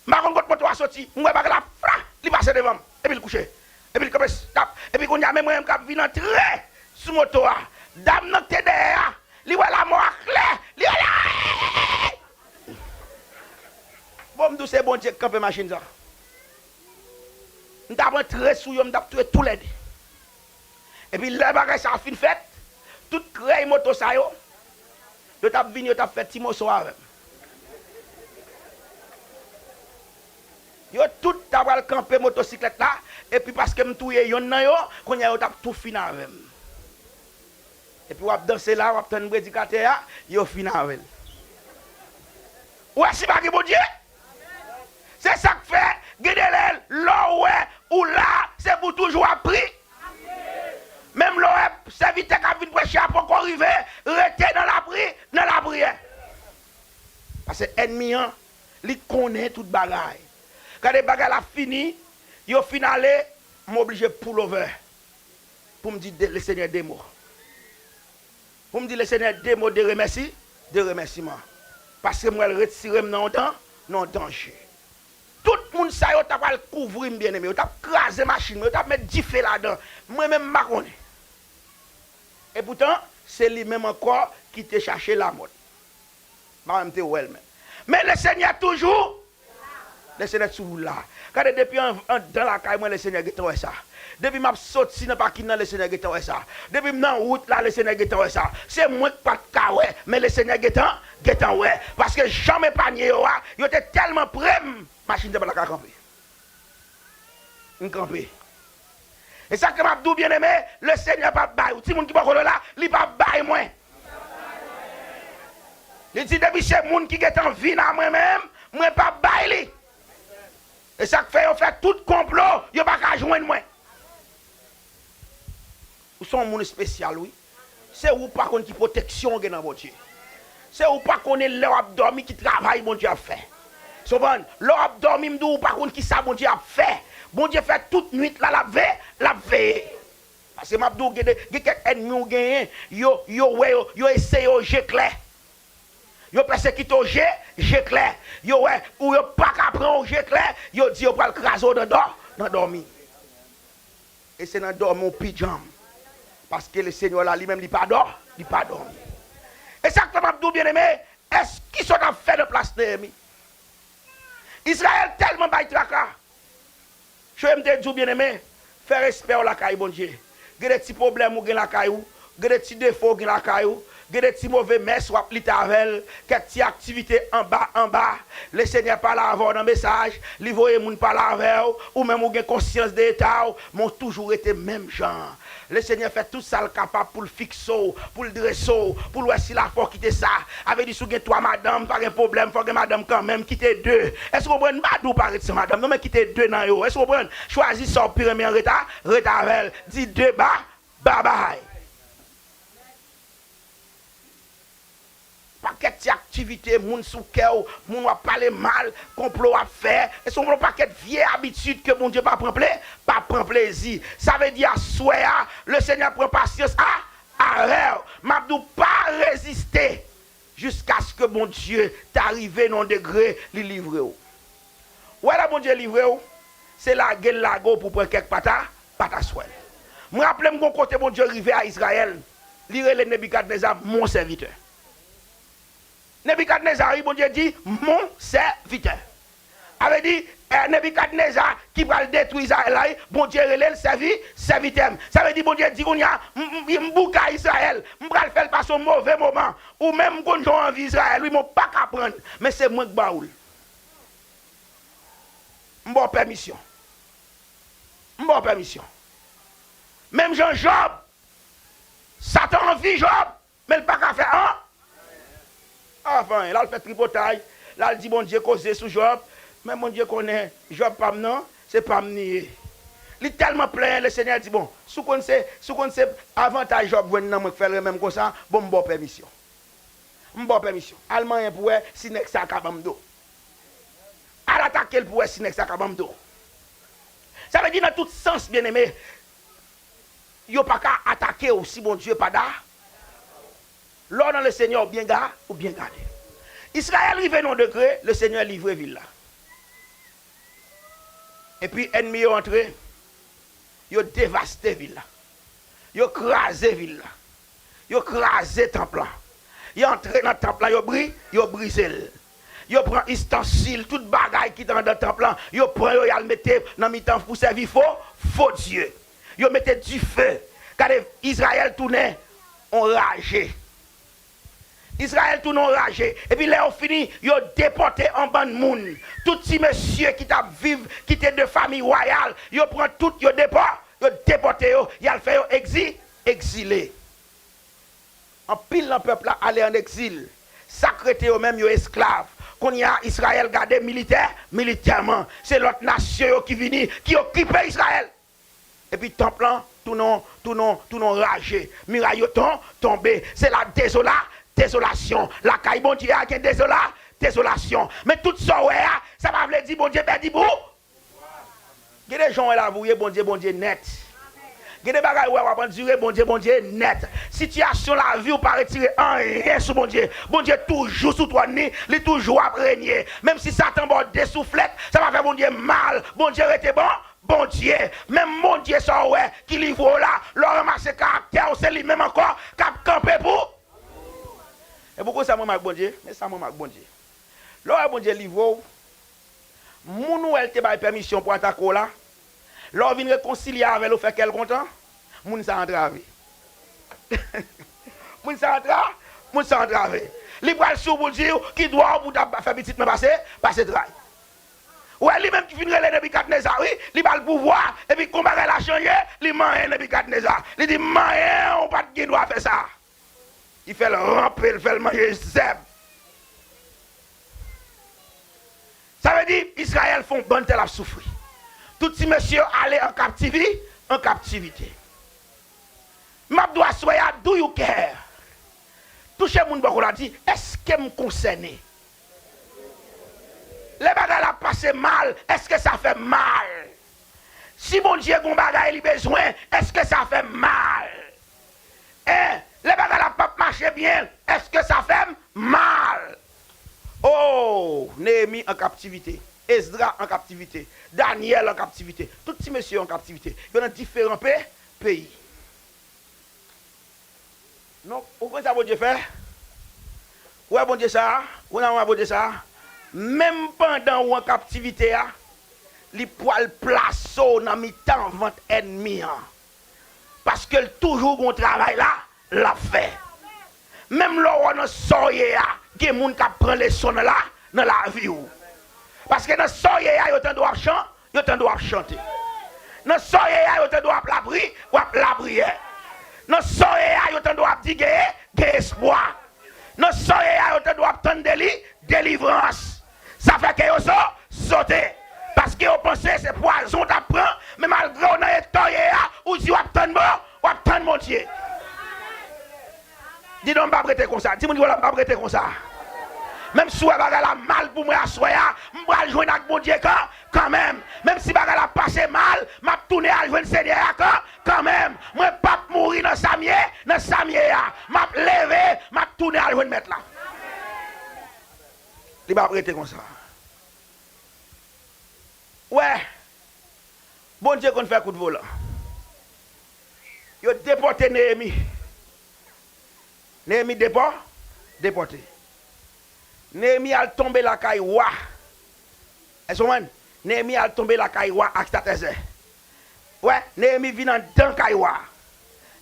M pa konn kot moto a soti. M wè bagay la, fra, li pase devan m. Epi l kouche. Epi l kanpe stop. Epi kounye a, men mwen menm k ap vin antre sou moto a. Dam nan k te dèyè a, li wè lamò a klè. Li rele, "Ey!" Bon, m di w se Bondye k kanpe machin sa. M t ap antre sou yo, m t ap touye toulède. Epi lè bagay sa a fin fèt, tout krèy moto sa yo, yo t ap vini, yo t ap fè ti moso avè m. Yo tout ta pral kanpe motosiklèt la, epi paske m touye yonn nan yo, kounye a yo t ap tou fin avè m. Epi w ap danse la, w ap tann predikatè a, yo fin avè l. Ou wè si pa gen Bondye? Se sa k fè, gen de lè, lè w wè ou la, se pou toujou w ap pri. Menm lè w wè sèvitè k ap vin preche a poko rive, rete nan lapri, nan lapriyè. Paske ènmi an, li konnen tout bagay. Gade bagay la fini, yo fin ale, m oblije pull over pou m di de, Lesenyè de mo. Pou m di Lesenyè de mo de remèsi, de remèsiman. Paske m wè l retire m nan yon dan, nan yon danje. Tout moun sa yo ta pral kouvri m, byeneme. Yo t ap kraze machin mwen, yo t ap met dife ladan. Mwen menm, m pa konnen. Epoutan, se li menm ankò ki te chache lamò. M pa menm te wè l menm. Men Lesenyè toujou, Lesenyè toujou la. Gade, depi an, anndan lakay mwen, Lesenyè gentan wè sa. Depi m ap soti nan pakin nan, Lesenyè gentan wè sa. Depi m nan wout la, Lesenyè gentan wè sa. Se mwen k pa t ka wè, men Lesenyè gentan, gentan wè. Paske jan m epanye yo a, yo te tèlman pre m, machin te pa t ka kanpe. M kanpe. E sa k fè m ap di w, byeneme, Lesenyè p ap bay ou. Timoun ki bò kote w la, li p ap bay mwen. Li di, depi se moun ki gentan vin a mwen menm, mwen p ap bay li. E sa k fè yo fè tout konplo, yo pa ka jwenn mwen. Ou se yon moun espesyal, wi. Se ou pa konn ki pwoteksyon w gen nan Bondye. Se ou pa konnen lè w ap dòmi ki travay Bondye ap fè. Se w konprann? Lè w ap dòmi, m di w, ou pa konn ki sa Bondye ap fè. Bondye fè tout nwit la, l ap ve-, l ap veye. Paske m ap di w, gen de, gen kèk ènmi w genyen, yo, yo wè yo, yo eseye w je klè. Yo pèsekite w je, je klè. Yo wè, ou yo pa ka pran w je klè, yo di yo pral kraze w nan dò, nan dòmi. E se nan dòmi w pi djanm. Paske Lesenyè la, li menm, li pa dò, li pa dòmi. E sa k fè m ap di w, byeneme, èske, kisa w t ap fè nan plas Neyemi? Izrayèl tèlman bay traka. Chwe m te di w, byeneme, fè respè w lakay Bondye. Gen de ti pwoblèm ou gen lakay ou, gen de ti defo ou gen lakay ou, gen de ti move mès w ap lite avè l, kèk ti aktivite anba, anba. Lesenyè pale avè w nan mesaj, li voye moun pale avè w, ou menm ou gen konsyans de eta w, men w toujou rete menm jan an. Lesenyè fè tout sa l kapab pou l fikse w, pou l drese w, pou l wè si lafwa w kite sa. A vle di, si w gen twa madanm, pa gen pwoblèm, fò w gen madanm kanmenm, kite de. Èske w konprann? M pa di w pa ret san madanm, non, men kite de nan yo. Èske w konprann? Chwazi sa w pi renmen an, ret a, ret avè l. Di de ba, babay. Pakèt ti aktivite, moun sou kè w, moun w ap pale mal, konplo w ap fè. E se yon pakèt vye abitid ke Bondye pa pran ple-, pa pran plezi. Sa vle di aswè a, Lesenyè pran pasyans a, avè w. M ap di w, pa reziste. Jiskaske Bondye ta rive nan yon degre, li livre w. Ou wè lè Bondye livre w, se lage l lage w pou pran kèk pata, pataswèl. M raple m gon kote Bondye rive a Izrayèl, li rele Nebikadneza mon sèvitè. Nebikadneza, wi, Bondye di, mon sèvitè. Sa vle di, eh, Nebikadneza ki pral detwi Izrayèl la, wi, Bondye rele l sèvi, sèvitè m. Sa vle di, Bondye di, kounye a, m, m, m bouka Izrayèl, m pral fè l pase yon move moman. Ou menm, m konn jan w anvi Izrayèl, wi, men w pa ka pran l. Men se mwen k ba w l. M ba w pèmisyon. M ba w pèmisyon. Menm jan Jòb, Satan anvi Jòb, men l pa ka fè an, anfen, l al fè tripotay, l al di Bondye koze sou Jòb, men Bondye konnen Jòb pa m nan, se pa m li ye. Li tèlman plenyen, Lesenyè di, bon, si w konn se, si w konn se avantaj Jòb jwenn nan mwen k fè l renmen m konsa, bon, m ba w pèmisyon. M ba w pèmisyon. Al manyen pou wè si nèg sa a ka ban m do. Al atake l pou wè si nèg sa a ka ban m do. Sa vle di nan tout sans, byeneme, yo pa ka atake w si Bondye pa da. Lè w nan Lesenyè, ou byen ga, ou byen gade. Izrayèl rive nan yon degre, Lesenyè livre vil la. Epi ènmi yo antre, yo devaste vil la. Yo kraze vil la. Yo kraze tanp lan. Yo antre nan tanp lan, yo bri, yo brize l. Yo pran istansil, tout bagay ki te anndan tanp lan, yo pran yo, y al mete nan mitan pou sèvi fo, fo dye. Yo mete dife. Gade, Izrayèl tounen on raje. Izrayèl tounen on raje. Epi lè yo fini, yo depòte on bann moun. Tout ti mesye ki t ap viv, ki te de fanmi wayal, yo pran tout, yo depò, yo depòte yo, y al fè yo egzi, egzile. Anpil nan pèp la ale ann egzil. Sa k rete yo menm, yo esklav. Kounye a, Izrayèl gade militè, militèman. Se lòt nasyon yo ki vini, ki okipe Izrayèl. Epi tanp lan tounen, tounen, tounen raje. Miray yo ton, tonbe. Se la dezola, dezolasyon. Lakay Bondye a gen dezola, dezolasyon. Men tout sa w wè a, sa pa vle di Bondye pèdi pou. Gen de jan w wè lavi w ye, Bondye, Bondye nèt. Gen de bagay w wè w ap andire, Bondye, Bondye nèt. Sitiyasyon lavi w pa retire anyen sou Bondye. Bondye toujou sou twòn li, li toujou ap renye. Menm si Satan ba w de souflèt, sa pa fè Bondye mal. Bondye rete bon, Bondye. Menm Bondye sa w wè ki livre w la, lè w ranmase karaktè w, se li menm ankò k ap kanpe pou. E pou konsa mwen ak Bondye, men sa mwen ak Bondye. Lè w wè Bondye livre w, moun ou wè l te bay pèmisyon pou atake w la, lè w vin rekonsilye avè l, ou fè kè l kontan, moun sa antrave. Moun sa antra, moun sa antrave. Li pral sou w pou di w ki dwa w pou w ta fè pitit mwen pase, pase tray. Ou wè li menm ki fin rele Nebikadneza, wi, li ba l pouvwa, epi kon bagay la chanje, li manyen Nebikadneza. Li di, manyen, ou pa t gen dwa fè sa. Li fè l ranpe, l fè l manje zèb. Sa vle di, Izrayèl fè on bann tan l ap soufri. Tout ti mesye yo ale an kaptivi, an kaptivite. M ap di w aswè a, do you care? Touche moun bò kote w la, di, èske m konsène? Lè bagay la pase mal, èske sa fè m mal? Si Bondye gon bagay li bezwen, èske sa fè m mal? Hein, lè bagay la p ap mache byen, èske sa fè m mal? Oh, Neyemi an kaptivite, Ezdra an kaptivite, Danyèl an kaptivite, tout ti mesye yo an kaptivite. Yo nan diferan pe-, peyi. Donk, ou konn sa Bondye fè? Ou wè Bondye sa a? Ou konn sa Bondye sa a? Menm pandan ou an kaptivite a, li pral plase w nan mitan vant ènmi an. Paske l toujou gon travay la, l ap fè. Menm lè w nan sa w ye a, gen moun k ap pran leson nan la, nan lavi w. Paske nan sa w ye a, yo tande w ap chan-, yo tande w ap chante. Nan sa w ye a, yo tande w ap lapri-, w ap lapriyè. Nan sa w ye a, yo tande w ap di gen, gen espwa. Nan sa w ye a, yo tande w ap tann deli-, delivrans. Sa fè kè yo so-, sote. Paske yo panse se pwazon w t ap pran, men malgre w nan eta w ye a, ou di w ap tann bon, w ap tann Bondye. Di non, m p ap rete konsa. Di moun ki bò w la, m p ap rete konsa. Menm si w wè bagay la mal pou mwen aswè a, m pral jwenn ak Bondye kan, kanmenm. Menm si bagay la pase mal, m ap tounen al jwenn Senyè a kan, kanmenm. Mwen p ap mouri nan sa m ye, nan sa m ye a. M ap leve, m ap tounen al jwenn Mèt la. Li p ap rete konsa. Ou wè, Bondye konn fè kout volan. Yo depòte Neyemi. Neyemi depò, depòte. Neyemi al tonbe lakay wa. Èske w konprann? Neyemi al tonbe lakay wa Akstatèzè. Wè, Neyemi vin anndan kay wa.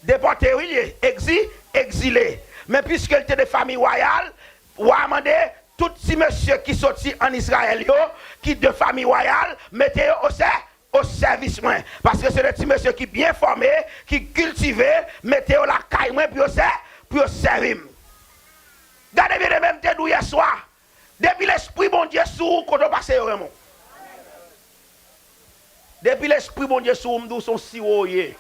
Depòte, wi, l ye. Egzi, egzile. Men piske l te de fanmi wayal, wa a mande tout ti mesye ki soti ann Izrayèl yo, ki de fanmi wayal, mete yo o sè-, o sèvis mwen. Paske se de ti mesye ki byen fòme, ki kiltive, mete yo lakay mwen pou yo sè-, pou yo sèvi m. Gade, byeneme, m te di w yèswa, depi Lespri Bondye sou ou, kote w pase, yo renmen w. Depi Lespri Bondye sou ou, m di w se yon siwo w ye.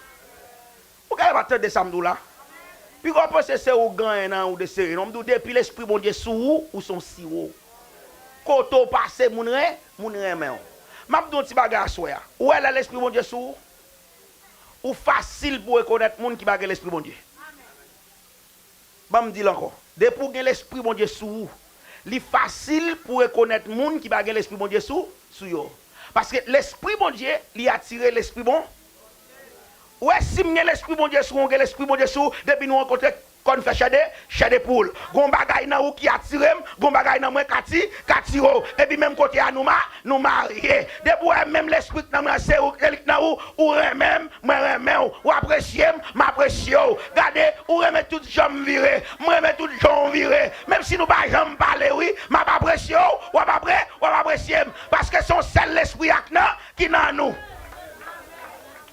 Ou ka pa tande sa m di w la? Piga w panse se ou k gen anyen nan ou de serye. Non, m di w depi Lespri Bondye sou ou, ou se yon siwo. Kote w pase, moun ren-, moun renmen w. M ap di w yon ti bagay aswè a. Ou wè lè Lespri Bondye sou ou, ou fasil pou rekonèt moun ki pa gen Lespri Bondye. Ban m di l ankò. Depi w gen Lespri Bondye sou ou, li fasil pou rekonèt moun ki pa gen Lespri Bondye sou, sou yo. Paske Lespri Bondye, li atire Lespri Bon. Ou wè, si m gen Lespri Bondye sou ou, w gen Lespri Bondye sou ou, depi nou rankontre, kò n fè chè de, chè de poul. Gon bagay nan ou ki atire m, gon bagay nan mwen k ati-, k atire w. Epi menm kote a nou ma-, nou marye. Depi w wè menm Lespri k nan mwen, se ou, se li k nan ou, ou renmen m, mwen renmen w, ou apresye m, m apresye w. Gade, ou renmen tout jan m vire, m renmen tout jan w vire. Menm si nou pa janm pale, wi, m ap apresye w, w ap apre-, w ap apresye m. Paske se yon sèl Lespri a k nan, ki nan nou.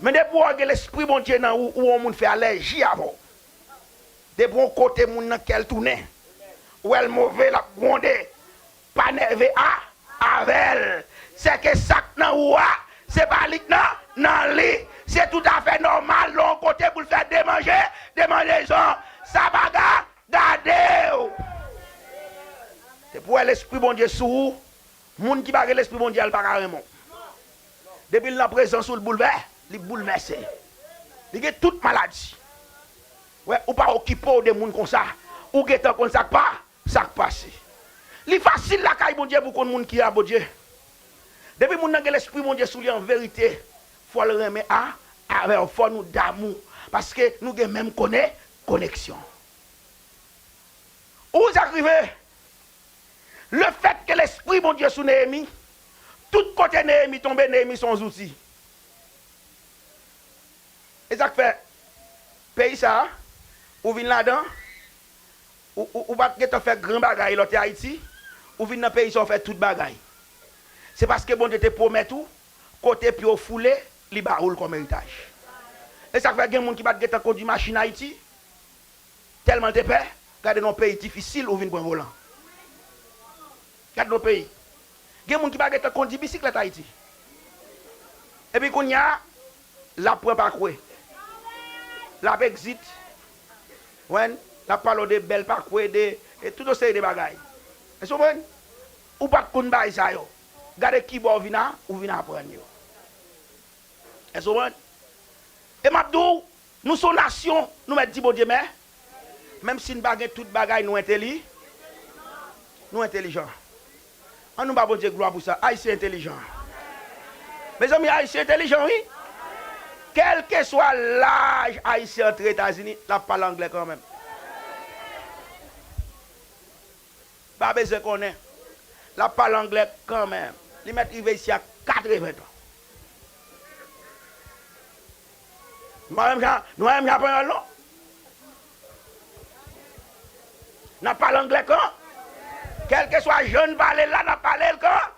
Men depi w gen Lespri Bondye nan ou, ou yon moun fè alèji avè w. Depi yon kote moun nan kè l tounen, ou wè l move, l ap gwonde. Pa nève a, avè l. Sèke sa k nan ou a, se pa li k nan, nan li. Se toutafè nòmal lè yon kote pou l fè demanje, demanjezon. Sa pa ga-, gade w. Depi w wè Lespri Bondye sou ou, moun ki pa gen Lespri Bondye a, l pa ka renmen w. Depi l nan prezans ou, l boulvè-, li boulvèse. Li gen tout maladi. Wè, ou pa okipe w de moun konsa. Ou gentan konn sa k pa, sa k pase. Li fasil lakay Bondye pou konn moun ki a Bondye. Depi moun nan gen Lespri Bondye sou li an verite, fò l renmen a, avè w, fò nou damou. Paske nou gen menm kone-, koneksyon. Ou sa k rive? Lefètke Lespri Bondye sou Neyemi, tout kote Neyemi tonbe, Neyemi se yon zouti. E sa k fè, peyi sa a, ou vin ladan, ou, ou, ou pa t gentan fè gran bagay lè w te Ayiti, ou vin nan peyi sa a, ou fè tout bagay. Se paske Bondye te pwomèt ou, kote pye w foule, li ba ou l kòm eritaj. E sa k fè gen moun ki pa t gentan kondui machin Ayiti, tèlman l te pè, gade nan yon peyi difisil ou vin pran volan. Gade nan yon peyi. Gen moun ki pa gentan kondui bisiklèt Ayiti. Epi kounye a, l ap pran pakwe. L ap egzit. Wen, l ap pale w de bèl pakwe, de, e tout yon seri de bagay. Èske w konprann? Ou pa t konn bagay sa yo. Gade kibò w vin a, ou vin aprann yo. Èske w konprann? E m ap di w, nou se yon nasyon, nou mèt di Bondye mè-, menm si n pa gen tout bagay, nou enteli-, nou entelijan. Ann nou ba Bondye glwa pou sa. Ayisyen entelijan. Mezanmi, Ayisyen entelijan, wi. Kèlkeswa laj Ayisyen antre Etazini, l ap pale anglè kanmenm. Pa bezwen konnen. L ap pale anglè kanmenm. Li mèt rive isi a katreven tan. Nou pa menm jan, nou pa menm jan panyòl, non. N ap pale anglè kan? Kèlkeswa jan n pale l la, n ap pale l kan?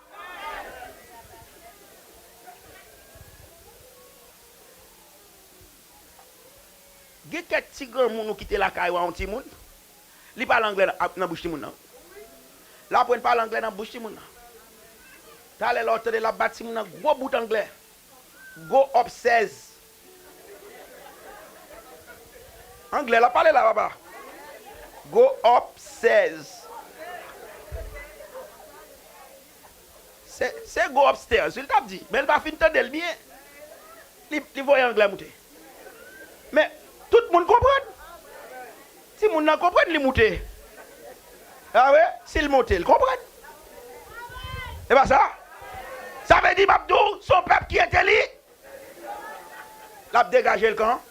Gen kèk ti granmoun ou kite lakay ou a yon timoun, li pale anglè nan, nan bouch timoun nan. L aprann pale anglè nan bouch timoun nan. Talè lè w tande l ap bat timoun nan gwo bout anglè. Go upstairs. Anglè l ap pale la, papa. Go upstairs. Se, se go upstairs, wi, l t ap di. Men l pa fin tande l byen. Li, li voye anglè moute. Men, tout moun konprann. Timoun nan konprann li moute. A wi, si l monte, l konprann. E pa sa? Sa vle di, m ap di w, se yon pèp ki enteli-, l ap degaje l kan?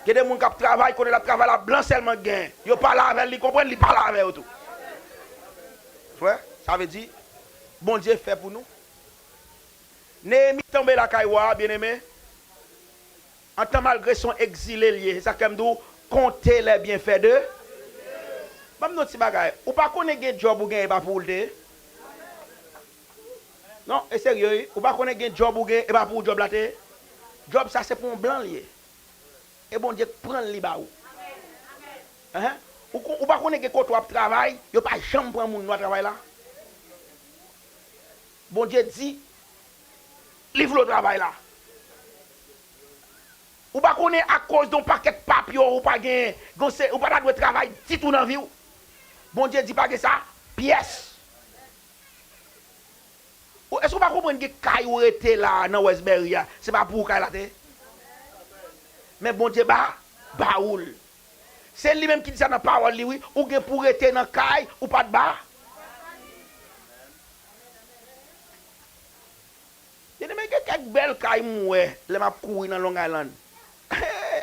Gen de moun k ap travay, konnen l ap travay la, blan sèlman k genyen. Yo pale avè l, li konprann, li pale avè yo tou. Frè, sa vle di, Bondye fè pou nou. Neyemi tonbe lakay wa a, byeneme. Antan malgre se yon egzile l ye, se sa k fè m di w, comptez les bienfaits de. Ban m di w yon ti bagay. Ou pa konnen gen djòb ou genyen, e pa pou ou l te ye? Non, e serye, wi. Ou pa konnen gen djòb ou gen, e pa pou ou djòb la te ye? Djòb sa se pou yon blan l ye. E Bondye k pran l, li ba ou. Enhen. Ou, kon- ou pa konnen gen kote w ap travay, yo pa janm pran moun nwa travay la? Bondye di, li vle w travay la. Ou pa konnen akoz de yon pakèt papye ou pa genyen, gon se, ou pa ta dwe travay ditou nan vi w. Bondye di pa gen sa, pyès. Ou, èske ou pa konprann gen kay ou rete la nan Westbury a, se pa pou ou kay la te? Men Bondye ba, ba ou l. Se li menm ki di sa nan pawòl li, wi. Ou gen pou rete nan kay ou pa t ba. Byeneme, gen kèk bèl kay m wè lè m ap kouri nan Long Island.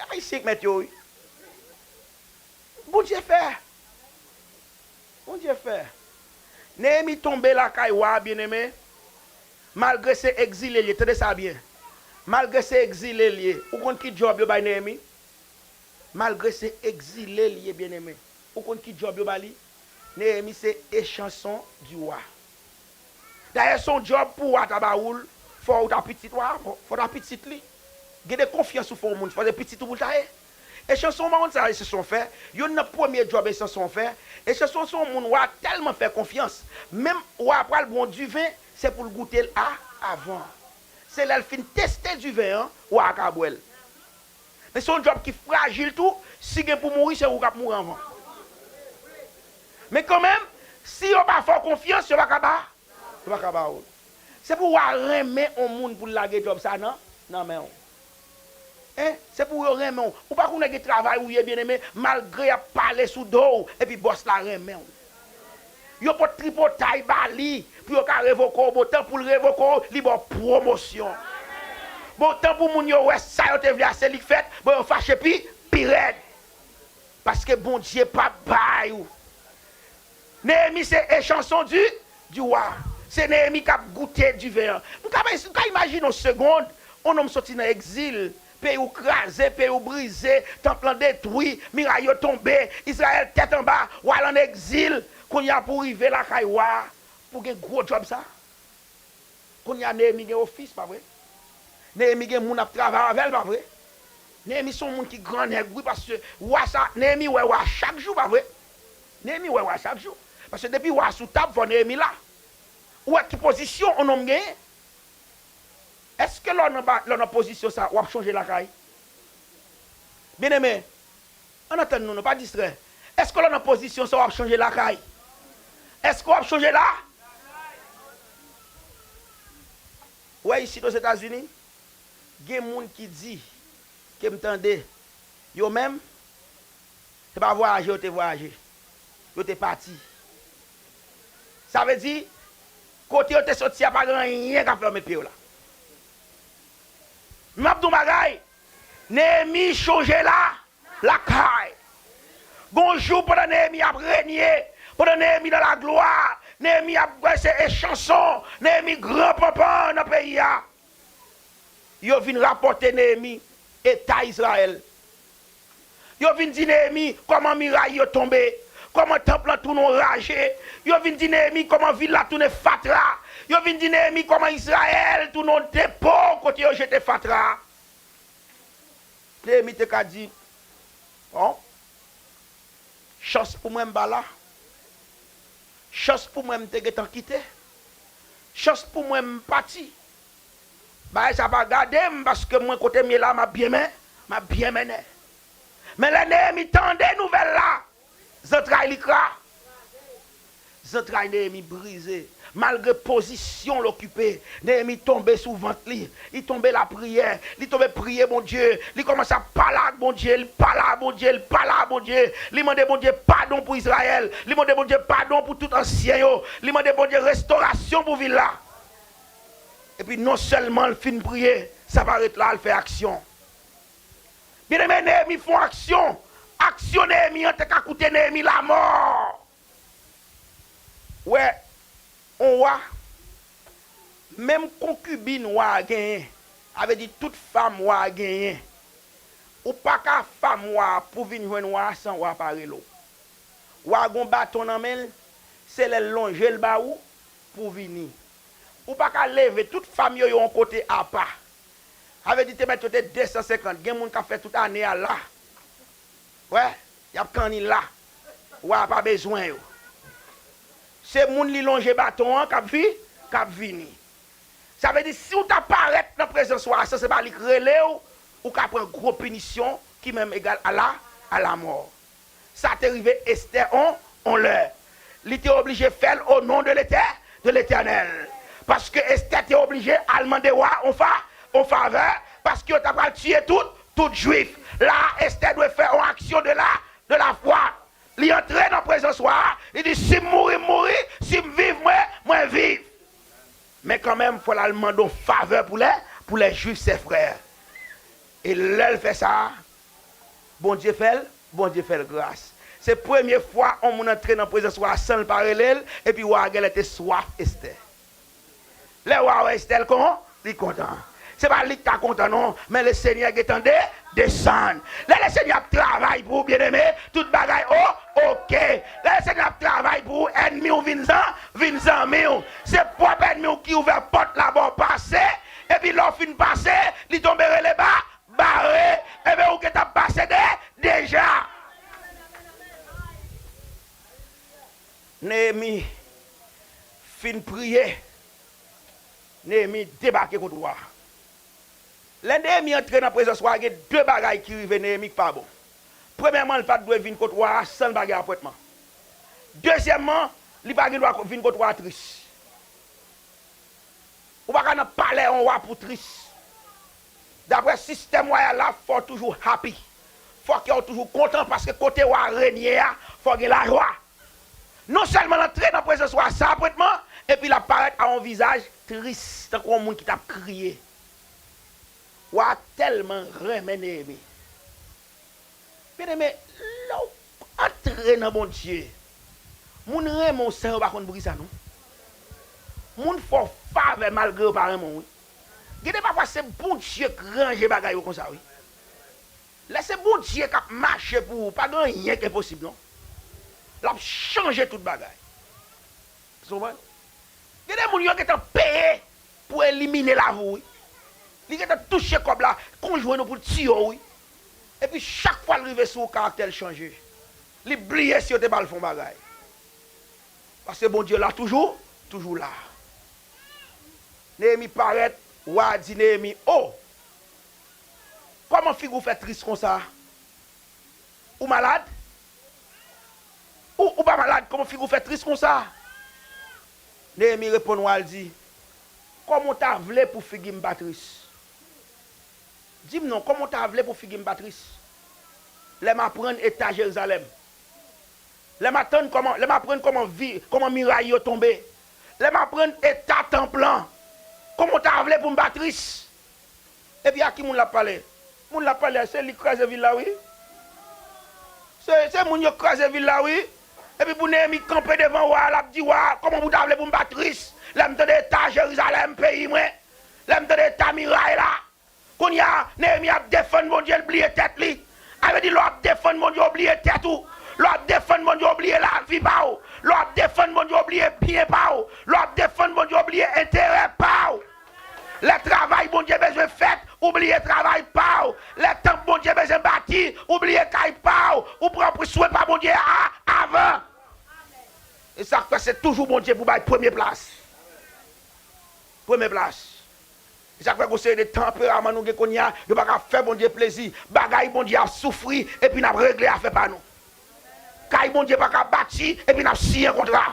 Ayisyen k mèt yo, wi. Bondye fè. Bondye fè. Neyemi tonbe lakay wa a, byeneme. Malgre se egzile l ye, tande sa byen. Malgre se egzile l ye, ou konn ki djòb yo bay Neyemi? Malgre se egzile l ye, byeneme, ou konn ki djòb yo ba li? Neyemi se echanson di wa. Dayè, se yon djòb pou wa ta ba ou l, fò ou ta pitit wa, fò, fò w ta pitit li. Gen de konfyans ou fè yon moun, fò se pitit ou pou l ta ye. Echanson, w pa konn sa echanson fè? Youn nan premye djòb echanson fè, echanson se yon moun wa tèlman fè konfyans. Menm wa pral ba w diven, se pou l goute l a, avan. Se lè l fin teste diven an, wa a ka bwè l. Men se yon djòb ki frajil tou, si gen pou mouri, se ou k ap mouri anvan. Men kanmenm, si yo pa fè w konfyans, yo pa ka ba, yo pa ka ba ou l. Se pou w a renmen yon moun pou l lage djòb sa nan, nan men w. Hein? Se pou yo renmen w. Ou pa konnen gen travay ou ye, byeneme, malgre y ap pale sou do w, epi bòs la renmen w. Yo pot tripotay ba li pou yo ka revoke w, bon, tan pou l revoke w, li ba w pwomosyon. Bon, tan pou moun yo wè sa yo te vle a, se li k fèt, bon, yo fache pi, pi rèd. Paske Bondye pa bay ou. Neyemi se echanson di, di wa. Se Neyemi k ap goute diven an. M ka, m ka imajine yon segonn, yon nonm soti nan egzil, peyi w kraze, peyi w brize, tanp lan detwi, miray yo tonbe, Izrayèl tèt anba, w al ann egzil, kounye a pou w rive lakay wa, pou w gen gwo djòb sa. Kounye a Neyemi gen ofis, pa vre? Neyemi gen moun ap travay avè l, pa vre? Neyemi se yon moun ki grannèg, wi, paske wa sa, Neyemi wè wa chak jou, pa vre? Neyemi wè wa chak jou. Paske depi wa sou tab, fò Neyemi la. Ou wè ki pozisyon yon nonm genyen? Èske lè w nan ba, lè w nan pozisyon sa, w ap chonje lakay? Byeneme, ann antann nou, nou pa distrè. Èske w nan pozisyon sa w ap chanje lakay? Èske w ap chanje la? Ou wè isit Ozetazini, gen moun ki di, ke m tande, yo menm, se pa vwayaje yo te vwayaje, yo te pati. Sa vle di, kote yo te soti a pa gen anyen k ap fè yo met pye yo la. Men m ap di w yon bagay, Neyemi chonje la, lakay. Gon jou pandan Neyemi ap renye, pandan Neyemi nan laglwa, Neyemi ap wè se echanson, Neyemi gran panpan nan peyi a. Yo vin rapòte Neyemi eta Izrayèl. Yo vin di Neyemi kòman miray yo tonbe, kòman tanp lan tounen yon raje. Yo vin di Neyemi kòman vil la tounen fatra. Yo vin di Neyemi kòman Izrayèl tounen yon depo kote yo jete fatra. Neyemi te ka di, bon, chans pou mwen m pa la. Chans pou mwen m te gentan kite. Chans pou mwen m pati. Bagay sa pa gade m, paske mwen kote m ye la, m ap byen men, m ap byen mennen. Men lè Neyemi tande nouvèl la, zantray li kra-, Zantray Neyemi brize. Malgre pozisyon l okipe, Neyemi tonbe sou vant li. Li tonbe lapriyè. Li tonbe priye Bondye. Li kòmanse ap pale ak Bondye. Li pale ak Bondye. Li pale ak Bondye. Li mande Bondye padon pou Izrayèl. Li mande Bondye padon pou tout ansyen yo. Li mande Bondye restorasyon pou vil la. Epi non sèlman l fin priye, sa pa ret la, l fè aksyon. Byeneme, Neyemi fè yon aksyon. Aksyon Neyemi an te ka koute Neyemi lamò. Wè, yon wa, menm konkibin wa a genyen, sa vle di tout fanm wa a genyen, ou pa ka fanm wa a pou vin jwenn wa a san wa a pa rele w. Wa a gen yon baton nan men l, se lè l lonje l ba ou pou w vini. Ou pa ka leve tout fanm yo yon kote apa. Sa vle di te mèt yo te de san senkant, gen moun k ap fè tout ane a la. Wè, y ap kanni la. Wa a pa bezwen yo. Se moun li lonje baton an k ap vi, k ap vini. Sa vle di, si w ta parèt nan prezans wa a san se pa li k rele w, ou ka pran gwo pinisyon ki menm egal a la, a lamò. Sa te rive Estè on, on lè. Li te oblije fè l o non de Letè, de Letènèl. Paske Estè te oblije al mande wa on fa, on favè, paske yo ta pral tiye tout, tout Jwif. La, Estè dwe fè on aksyon de la, de la fwa. Li antre nan prezans wa a, li di, si m mouri, m mouri, si m viv, mwen, mwen viv. Men kanmenm, fò l al mande on favè pou lè, pou lè Jwif, sè frè. E lè l fè sa, Bondye fè l, Bondye fè l gras. Se premye fwa on moun antre nan prezans wa a san l pa rele l, epi wa a genlè te swaf Estè. Lè wa a wè Estè, l kon, li kontan. Se pa li k ta kontan non, men Lesenyè gentan de, desann. Lè Lesenyè ap travay pou ou, byeneme, tout bagay o, oke. Lè Lesenyè ap travay pou ou, ènmi w vin zan, vin zanmi w. Se pwòp ènmi w ki ouvè pòt la ba w pase, epi lè w fin pase, li tonbe rele ba, bare, ebyen ou gentan pase de, deja. Neyemi fin priye, Neyemi debake kot wa a. Lè Neyemi antre nan prezans wa a, gen de bagay ki rive Neyemi k pa bon. Premyèman, li pa t dwe vin kot wa a san l pa gen apwentman. Dezyèmman, li pa gen dwa vin kot wa a tris. Ou pa ka nan palè yon wa pou tris. Daprè sistèm wayal la, fò w toujou happy. Fò kè w toujou kontan, paske kote wa a renye a, fò gen lajwa. Non sèlman l antre nan prezans wa a san apwentman, epi l ap parèt a yon vizaj tris, tankou yon moun ki t ap kriye. Wa a tèlman renmen Neyemi. Byeneme, lè w antre nan Bondye, moun renmen w san yo pa konn bri sa non. Moun fè w favè malgre yo pa renmen w wi. Gen de pafwa se Bondye k ranje bagay yo konsa wi. Lè se Bondye k ap mache pou ou, pa gen anyen k enposib non. L ap chanje tout bagay. Ou konprann? Gen de moun yo gentan peye pou elimine lavi w wi. Li gentan touche kòb la, konn jwenn ou pou l tiye w wi. Epi chak fwa l rive sou ou, karaktè l chanje. Li bliye si yo te ba l fè yon bagay. Paske Bondye la toujou, toujou la. Neyemi parèt, wa a di Neyemi, o, kòman figi w fè tris konsa? Ou malad? Ou, ou pa malad, kòman figi w fè tris konsa? Neyemi reponn wa a, l di, kòman w ta vle pou figi m pa tris? Di m non, kòman w ta vle pou figi m pa tris? Lè m aprann eta Jerizalèm. Lè m atann kòman, lè m aprann kòman vi, kòman miray yo tonbe. Lè m aprann eta tanp lan. Kòman w ta vle pou m pa tris? Epi a ki moun l ap pale? Moun l ap pale a, se li k kraze vil la wi. Se, se moun yo k kraze vil la wi. Epi pou Neyemi kanpe devan wa a, l ap di wa a, kòman pou w ta vle pou m pa tris? Lè m tande eta Jerizalèm, peyi mwen. Lè m tande eta miray la. Kounye a, Neyemi ap defann Bondye, l bliye tèt li. Sa vle di, lè w ap defann Bondye, w bliye tèt ou. Lè w ap defann Bondye, w bliye lavi pa w. Lè w ap defann Bondye, w bliye byen pa w. Lè w ap defann Bondye, w bliye enterè pa w. Lè travay Bondye bezwen fèt, ou bliye travay pa w. Lè tanp Bondye bezwen bati, ou bliye kay pa w. Ou pran swen pa Bondye a avan. E sa k fè se toujou Bondye pou bay premye plas. Premye plas. E sa k fè gon seri de tanperaman nou gen kounye a, yo pa ka fè Bondye plezi. Bagay Bondye ap soufri, epi n ap regle afè pa nou. Kay Bondye pa ka bati, epi n ap siyen kontra.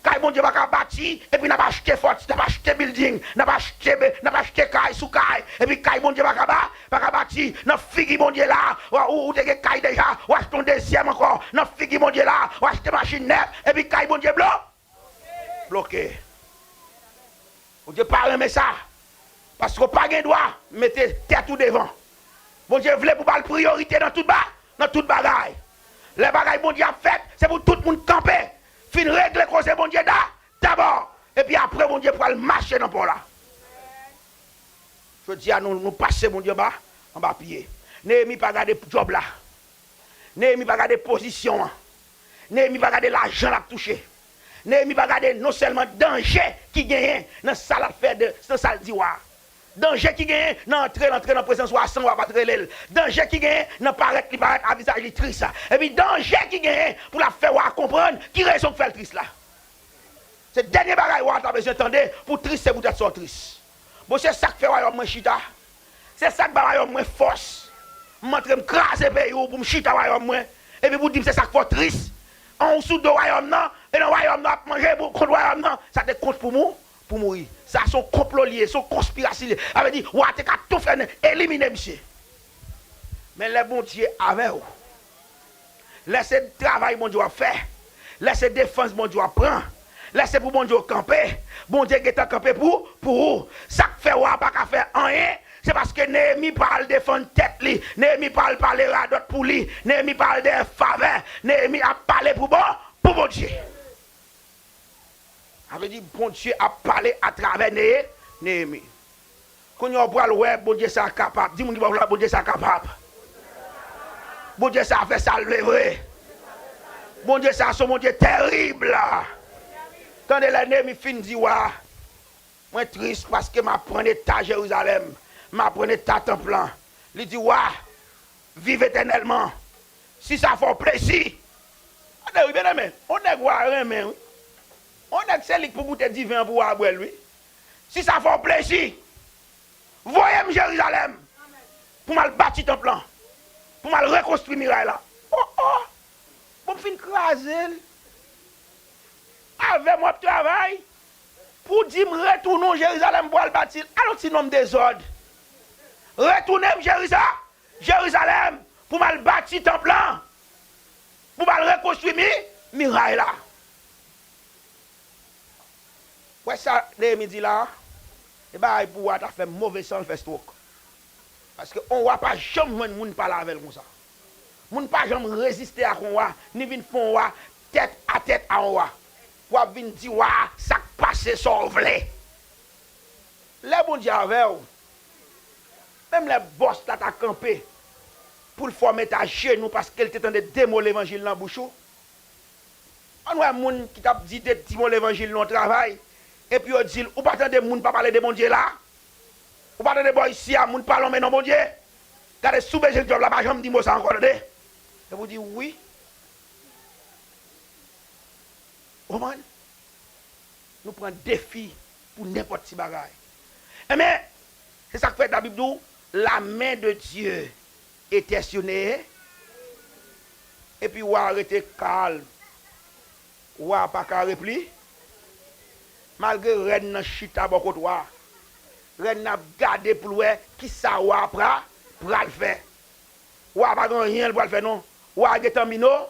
Kay Bondye pa ka bati, epi n ap achte fòt, n ap achte bilding, n ap achte, n ap achte kay sou kay, epi kay Bondye pa ka ba, pa ka bati. Nan figi Bondye la, ou, ou te gen kay deja, ou achte yon dezyèm ankò. Nan figi Bondye la, ou achte machin nèf, epi kay Bondye blo, bloke. Bondye pa renmen sa. Paske w pa gen dwa mete tèt ou devan. Bondye vle pou ba l priyorite nan tout ba, nan tout bagay. Lè bagay Bondye ap fèt, se pou tout moun kanpe, fin regle koze Bondye da, dabò. Epi apre, Bondye pral mache nan pa w la. Jodi a, nou, nou pase Bondye anba, anba pye. Neyemi pa gade djòb la. Neyemi pa gade pozisyon an. Neyemi pa gade lajan l ap touche. Neyemi pa gade non sèlman danje ki genyen nan sa l ap fè, de, nan sa l di wa a. Danje ki genyen nan antre, l antre nan prezans wa a san wa a pa t rele l. Danje ki genyen nan parèt li parèt a vizaj li tris la. Epi danje ki genyen pou l ap fè wa a konprann ki rezon k fè l tris la. Se dènye bagay wa a ta bezwen tande pou tris, se poutèt sa w tris. Bon, se sa k fè wayòm mwen chita. Se sa k ba wayòm mwen fòs. M antre, m kraze peyi w pou m chita wayòm mwen. Epi pou w di m se sa k fè w tris. An, ou sou do wayòm nan, e nan wayòm nan ap manje pou kont wayòm nan. Sa te kont pou mou, pou mouri. Sa se yon konplo li ye, se yon konspirasyon li ye. Sa vle di, wa a te ka tou fè, elimine misye. Men lè Bondye avè w, lè se travay Bondye w ap fè, lè se defans Bondye w ap pran, lè se pou Bondye w kanpe, Bondye gentan kanpe pou, pou ou. Sa k fè wa a pa ka fè anyen, se paske Neyemi pa al defann tèt li, Neyemi pa al pale radòt pou li, Neyemi pa al dèyè favè, Neyemi ap pale pou bon, pou Bondye. Sa vle di Bondye ap pale atravè Neye-, Neyemi. Kounye a w pral wè Bondye sa a kapab. Di moun ki bò w la, Bondye sa a kapab. Bondye sa a fè sa l vle vre. Bondye sa a se yon Bondye terib. Tande lè Neyemi fin di wa a, mwen tris paske m aprann eta Jerizalèm, m aprann eta tanp lan. Li di wa a, viv etènèlman. Si sa fè w plezi. Tande wi, byeneme, yon nèg wa renmen wi. Yon nèg se li k pou goute diven an pou wa bwè l wi. Si sa fè w plezi, voye m Jerizalèm pou m al bati tanp lan, pou m al rekonstwi miray la. O, o! Bon, m fin kraze l. Avè m w ap travay pou di m retounen w Jerizalèm pou al bati l. Al yon ti nonm dezòd. Retounen m Jeriza-, Jerizalèm pou m al bati tanp lan, pou m al rekonstwi mi-, miray la. Wè sa Neyemi di la a? E bagay pou wa ta fè move san l fè stwok. Paske on wa pa janm jwenn moun pale avè l konsa. Moun pa janm reziste ak on wa, ni vin fè on wa tèt a tèt a on wa. W ap vin di wa a sa k pase, sa w vle. Lè Bondye avè w, menm lè bòs la ta kanpe pou l fè w mete ajenou paske l te tande de mo levanjil nan bouch ou, ann wè moun ki t ap di de ti mo levanjil nan yon travay, epi yo di l, ou pa tande moun pa pale de Bondye la? Ou pa tande bò isi a, moun pale yon men non Bondye? Gade, si w bezwen djòb la, pa janm di mo sa ankò, tande. Epi w di, wi. Konprann? Nou pran defi pou nenpòt ti bagay. Enben, se sa k fè Labib di w, la main de Dieu était sur Néhémie. Epi wa a rete kalm. Wa a pa ka repli. Malgre rèn nan chita bò kot wa a, rèn nan ap gade pou l wè kisa wa a pra-, pral fè. Wa a pa gen anyen l pral fè non. Wa a gentan mino-,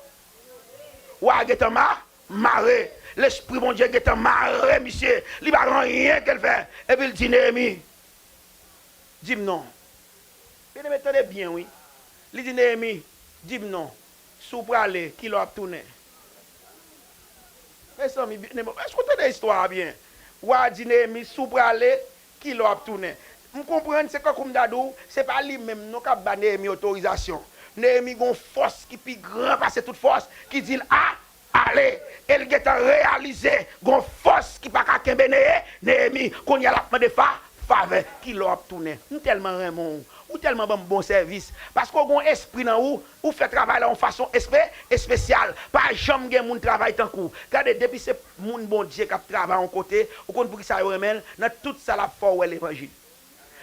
wa a gentan ma-, mare. Lespri Bondye gentan mare misye. Li pa gen anyen ke l fè. Epi l di Neyemi, di m non. Byeneme, tande byen wi. Li di Neyemi, di m non. Si w prale, kilè w ap tounen? Mezanmi, byeneme, èske w tande istwa a byen? Wa a di Neyemi, si w prale, kilè w ap tounen? M konprann se kankou m ta di w, se pa li menm non k ap ba Neyemi otorizasyon. Neyemi gen yon fòs ki pi gran pase tout fòs, ki di l a, ale. E l gentan reyalize gen yon fòs ki pa ka kenbe Neye-, Neyemi. Kounye a l ap mande fa-, favè. Kilè w ap tounen? M tèlman renmen w. Ou tèlman ban m bon sèvis. Paske w gen yon espri nan ou, ou fè travay la yon fason espe-, espesyal. Pa janm gen moun travay tankou w. Gade, depi se moun Bondye k ap travay yon kote, ou konn poukisa yo renmen l? Nan tout sa l ap fè w wè levanjil.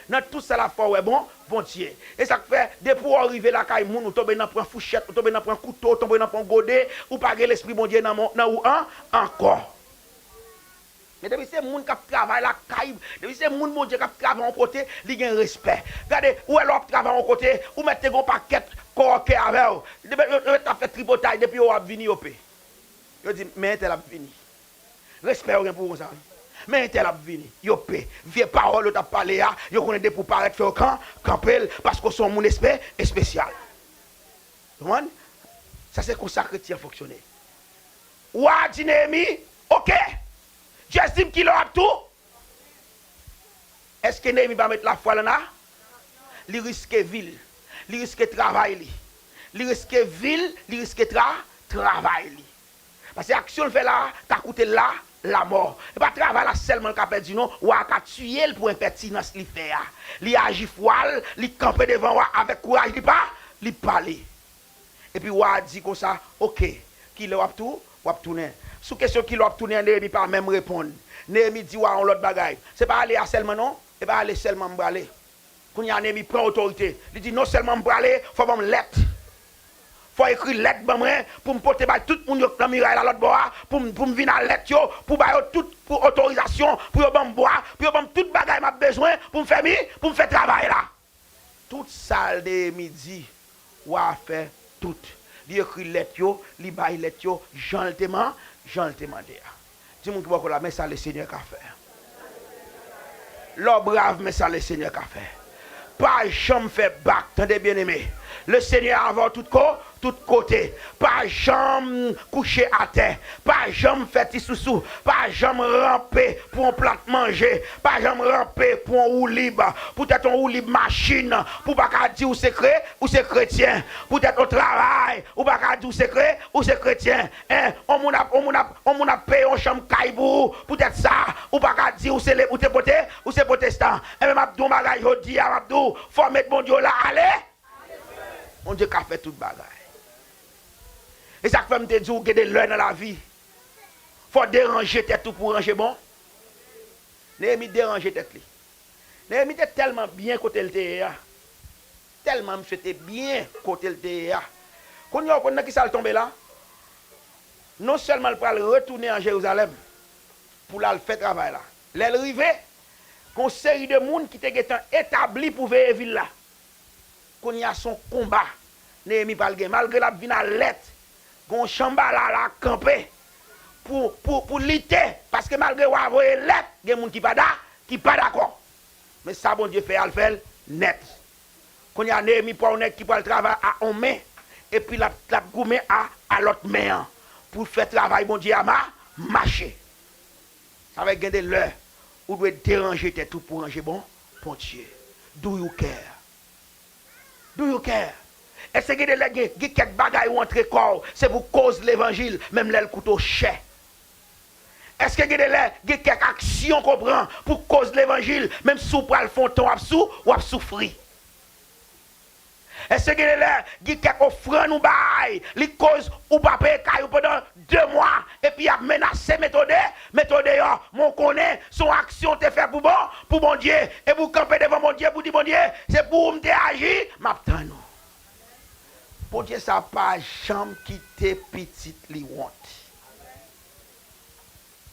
Nan tout sa l ap fè w wè bon, Bondye. E sa k fè, depi w rive lakay moun, ou tonbe nan pran fouchèt, ou tonbe nan pran kouto, ou tonbe nan pran gode, ou pa gen lespri Bondye nan mon-, nan ou an, ankò. Men depi se moun k ap travay lakay, depi se moun Bondye k ap travay yon kote, li gen respè. Gade, ou wè lè w ap travay yon kote, ou mèt te gen yon pakèt kòkè avè w. Depi yo, yo mèt ap fè tripotay, depi yo ap vini, yo pe. Yo di, "Men entèl ap vini." Respè yo gen pou ou konsa, wi. "Men entèl ap vini." Yo pe. Vye pawòl yo t ap pale a, yo konnen depi w parèt fè yo kan, kanpe l, paske w se yon moun espe-, espesyal. Konprann? Sa se konsa kretyen an fonksyone. Wa a di Neyemi, "Oke, jis di m kilè w ap tou." Èske Neyemi pa met lafwa l ann a? Li riske vi l, li riske travay li, li riske vi l, li riske tra-, travay li. Paske aksyon l fè la a ka koute l la, lamò. E pa travay la sèlman l ka pèdi non, wa a ka tiye l pou enpètinans li fè a. Li aji fwa l, li kanpe devan wa avèk kouraj, li pa, li pale. Epi wa a di konsa, "Oke, kilè w ap tou-, w ap tounen?" Sou kesyon kilè w ap tounen an, Neyemi pa menm reponn. Neyemi di wa a yon lòt bagay. "Se pa ale a sèlman non, e pa ale sèlman m prale." Kounye a Neyemi pran otorite. Li di, "Non sèlman m prale, fò ban m lèt. Fò ekri lèt ban mwen pou m pote bay tout moun yo k nan miray la lòt bò a, pou m, pou m vin a lèt yo, pou ba yo tout pou otorizasyon, pou yo ban m bwa, pou yo ban m tout bagay m ap bezwen pou m fè mi, pou m fè travay la." Tout sa Neyemi di, wa a fè tout. Li ekri lèt yo, li bay lèt yo, jan l te man-, jan l te mande a. Di moun ki bò kote w la, men sa Lesenyè ka fè. Lè w brav, men sa Lesenyè ka fè. Pa janm fè bak, tande byeneme. Lesenyè avè w tout ko-, tout kote. Pa janm kouche atè. Pa janm fè ti sousou. Pa janm ranpe pou yon plat manje. Pa janm ranpe pou yon woulib. Poutèt yon woulib machin, pou w pa ka di w se kre-, ou se kretyen. Poutèt yon travay, ou pa ka di w se kre-, ou se kretyen. En, yon moun ap, yon moun ap, yon moun ap peye yon chanm kay pou ou. Poutèt sa, ou pa ka di ou se le-, ou te pote-, ou se pwotestan. Enben, m ap di w yon bagay jodi a, m ap di w, fò w met Bondye w la ale. Bondye ka fè tout bagay. E sa k fè m te di w gen de lè nan lavi, fò w deranje tèt ou pou w ranje bon. Neyemi deranje tèt li. Neyemi te tèlman byen kote l te ye a. Tèlman misye te byen kote l te ye a. Kounye a, w konn nan kisa l tonbe la? Non sèlman l pral retounen an Jerizalèm pou l al fè travay la. Lè l rive, gen yon seri de moun ki te gentan etabli pou veye vil la. Kounye a, se yon konba Neyemi pral gen. Malgre l ap vin a lèt, gen yon chanbala la kanpe pou, pou, pou lite. Paske malgre w a voye lèt, gen moun ki pa da-, ki pa dakò. Men sa Bondye fè a, l fè l nèt. Kounye a, Neyemi pran yon nèg ki pral travay a yon men, epi l ap, l ap goumen a, a lòt men an, pou fè travay Bondye a ma-, mache. Sa vle gen de lè, ou dwe deranje tèt ou pou ranje bon, Bondye. Do you care? Do you care? Èske gen de lè gen, gen kèk bagay ou antre kò w, se pou koz levanjil, menm lè l koute w chè? Èske gen de lè gen kèk aksyon ke w pran pou koz levanjil, menm si w pral fè yon tan w ap sou, w ap soufri? Èske gen de lè gen kèk ofrann ou bay, li koz ou pa peye kay ou pandan de mwa, epi y ap menase mete w de-, mete w deyò? Men w konnen se yon aksyon w te fè pou bon, pou Bondye, epi w kanpe devan Bondye pou di, "Bondye, se pou ou m te aji, m ap tann ou." Bondye sa pa janm kite pitit li wont.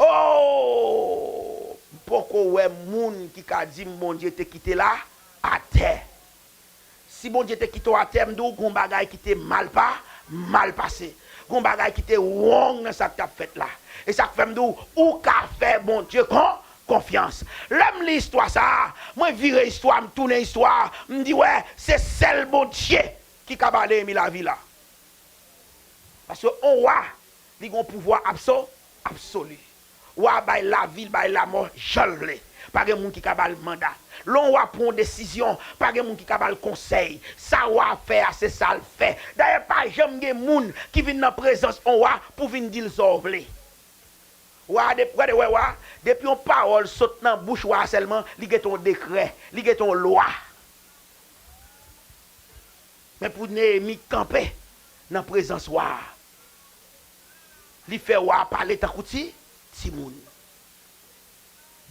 Oh! M poko wè moun ki ka di m Bondye te kite l a atè. Si Bondye te kite w atè, m di w, gon bagay ki te mal pa, mal pase. Gon bagay ki te wrong nan sa k t ap fèt la. E sa k fè m di w, ou ka fè Bondye kon, konfyans. Lè m li istwa sa a, mwen vire istwa, m tounen istwa, m di, wè, se sèl Bondye ki ka ba Neyemi lavi la. Paske yon wa, li gen yon pouvwa abso-, absoli. Wa bay lavi, l bay lamò, jan l vle. Pa gen moun ki ka ba l manda. Lè yon wa pran yon desizyon, pa gen moun ki ka ba l konsèy. Sa wa a fè a, se sa l fè. Dayè, pa janm gen moun ki vin nan prezans yon wa pou vin di l sa w vle. Wa a, de-, gade, wè, wa, depi yon pawòl sot nan bouch wa a sèlman, li gentan yon dekrè, li gentan yon lwa. Men pou Neyemi kanpe nan prezans wa a, li fè wa a pale tankou ti, timoun.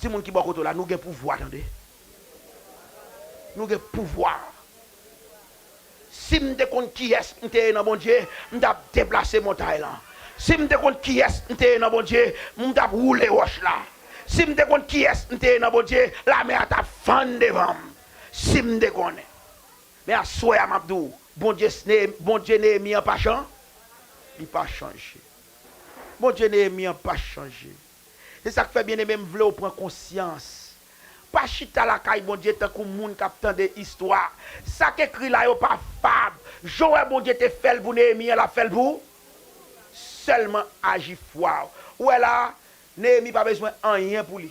Di moun ki bò kote w la, nou gen pouvwa, tande. Nou gen pouvwa. Si m te konn kiyès m te ye nan Bondye, m t ap deplase montay lan. Si m te konn kiyès m te ye nan Bondye, m t ap woule wòch la. Si m te konn kiyès m te ye nan Bondye, lamè a t ap fann devan m. Si m te konnen. Men aswè a, m ap di w, Bondye, Bondye Neyemi an pa chan-, li pa chanje. Bondye Neyemi an pa chanje. Se sa k fè, byeneme, m vle w pran konsyans. Pa chita lakay Bondye tankou moun k ap tande istwa. Sa k ekri la yo pa fab. Jan w wè Bondye te fè l pou Neyemi an, l ap fè l pou ou. Sèlman aji fwa w. Ou wè la, Neyemi pa bezwen anyen pou li.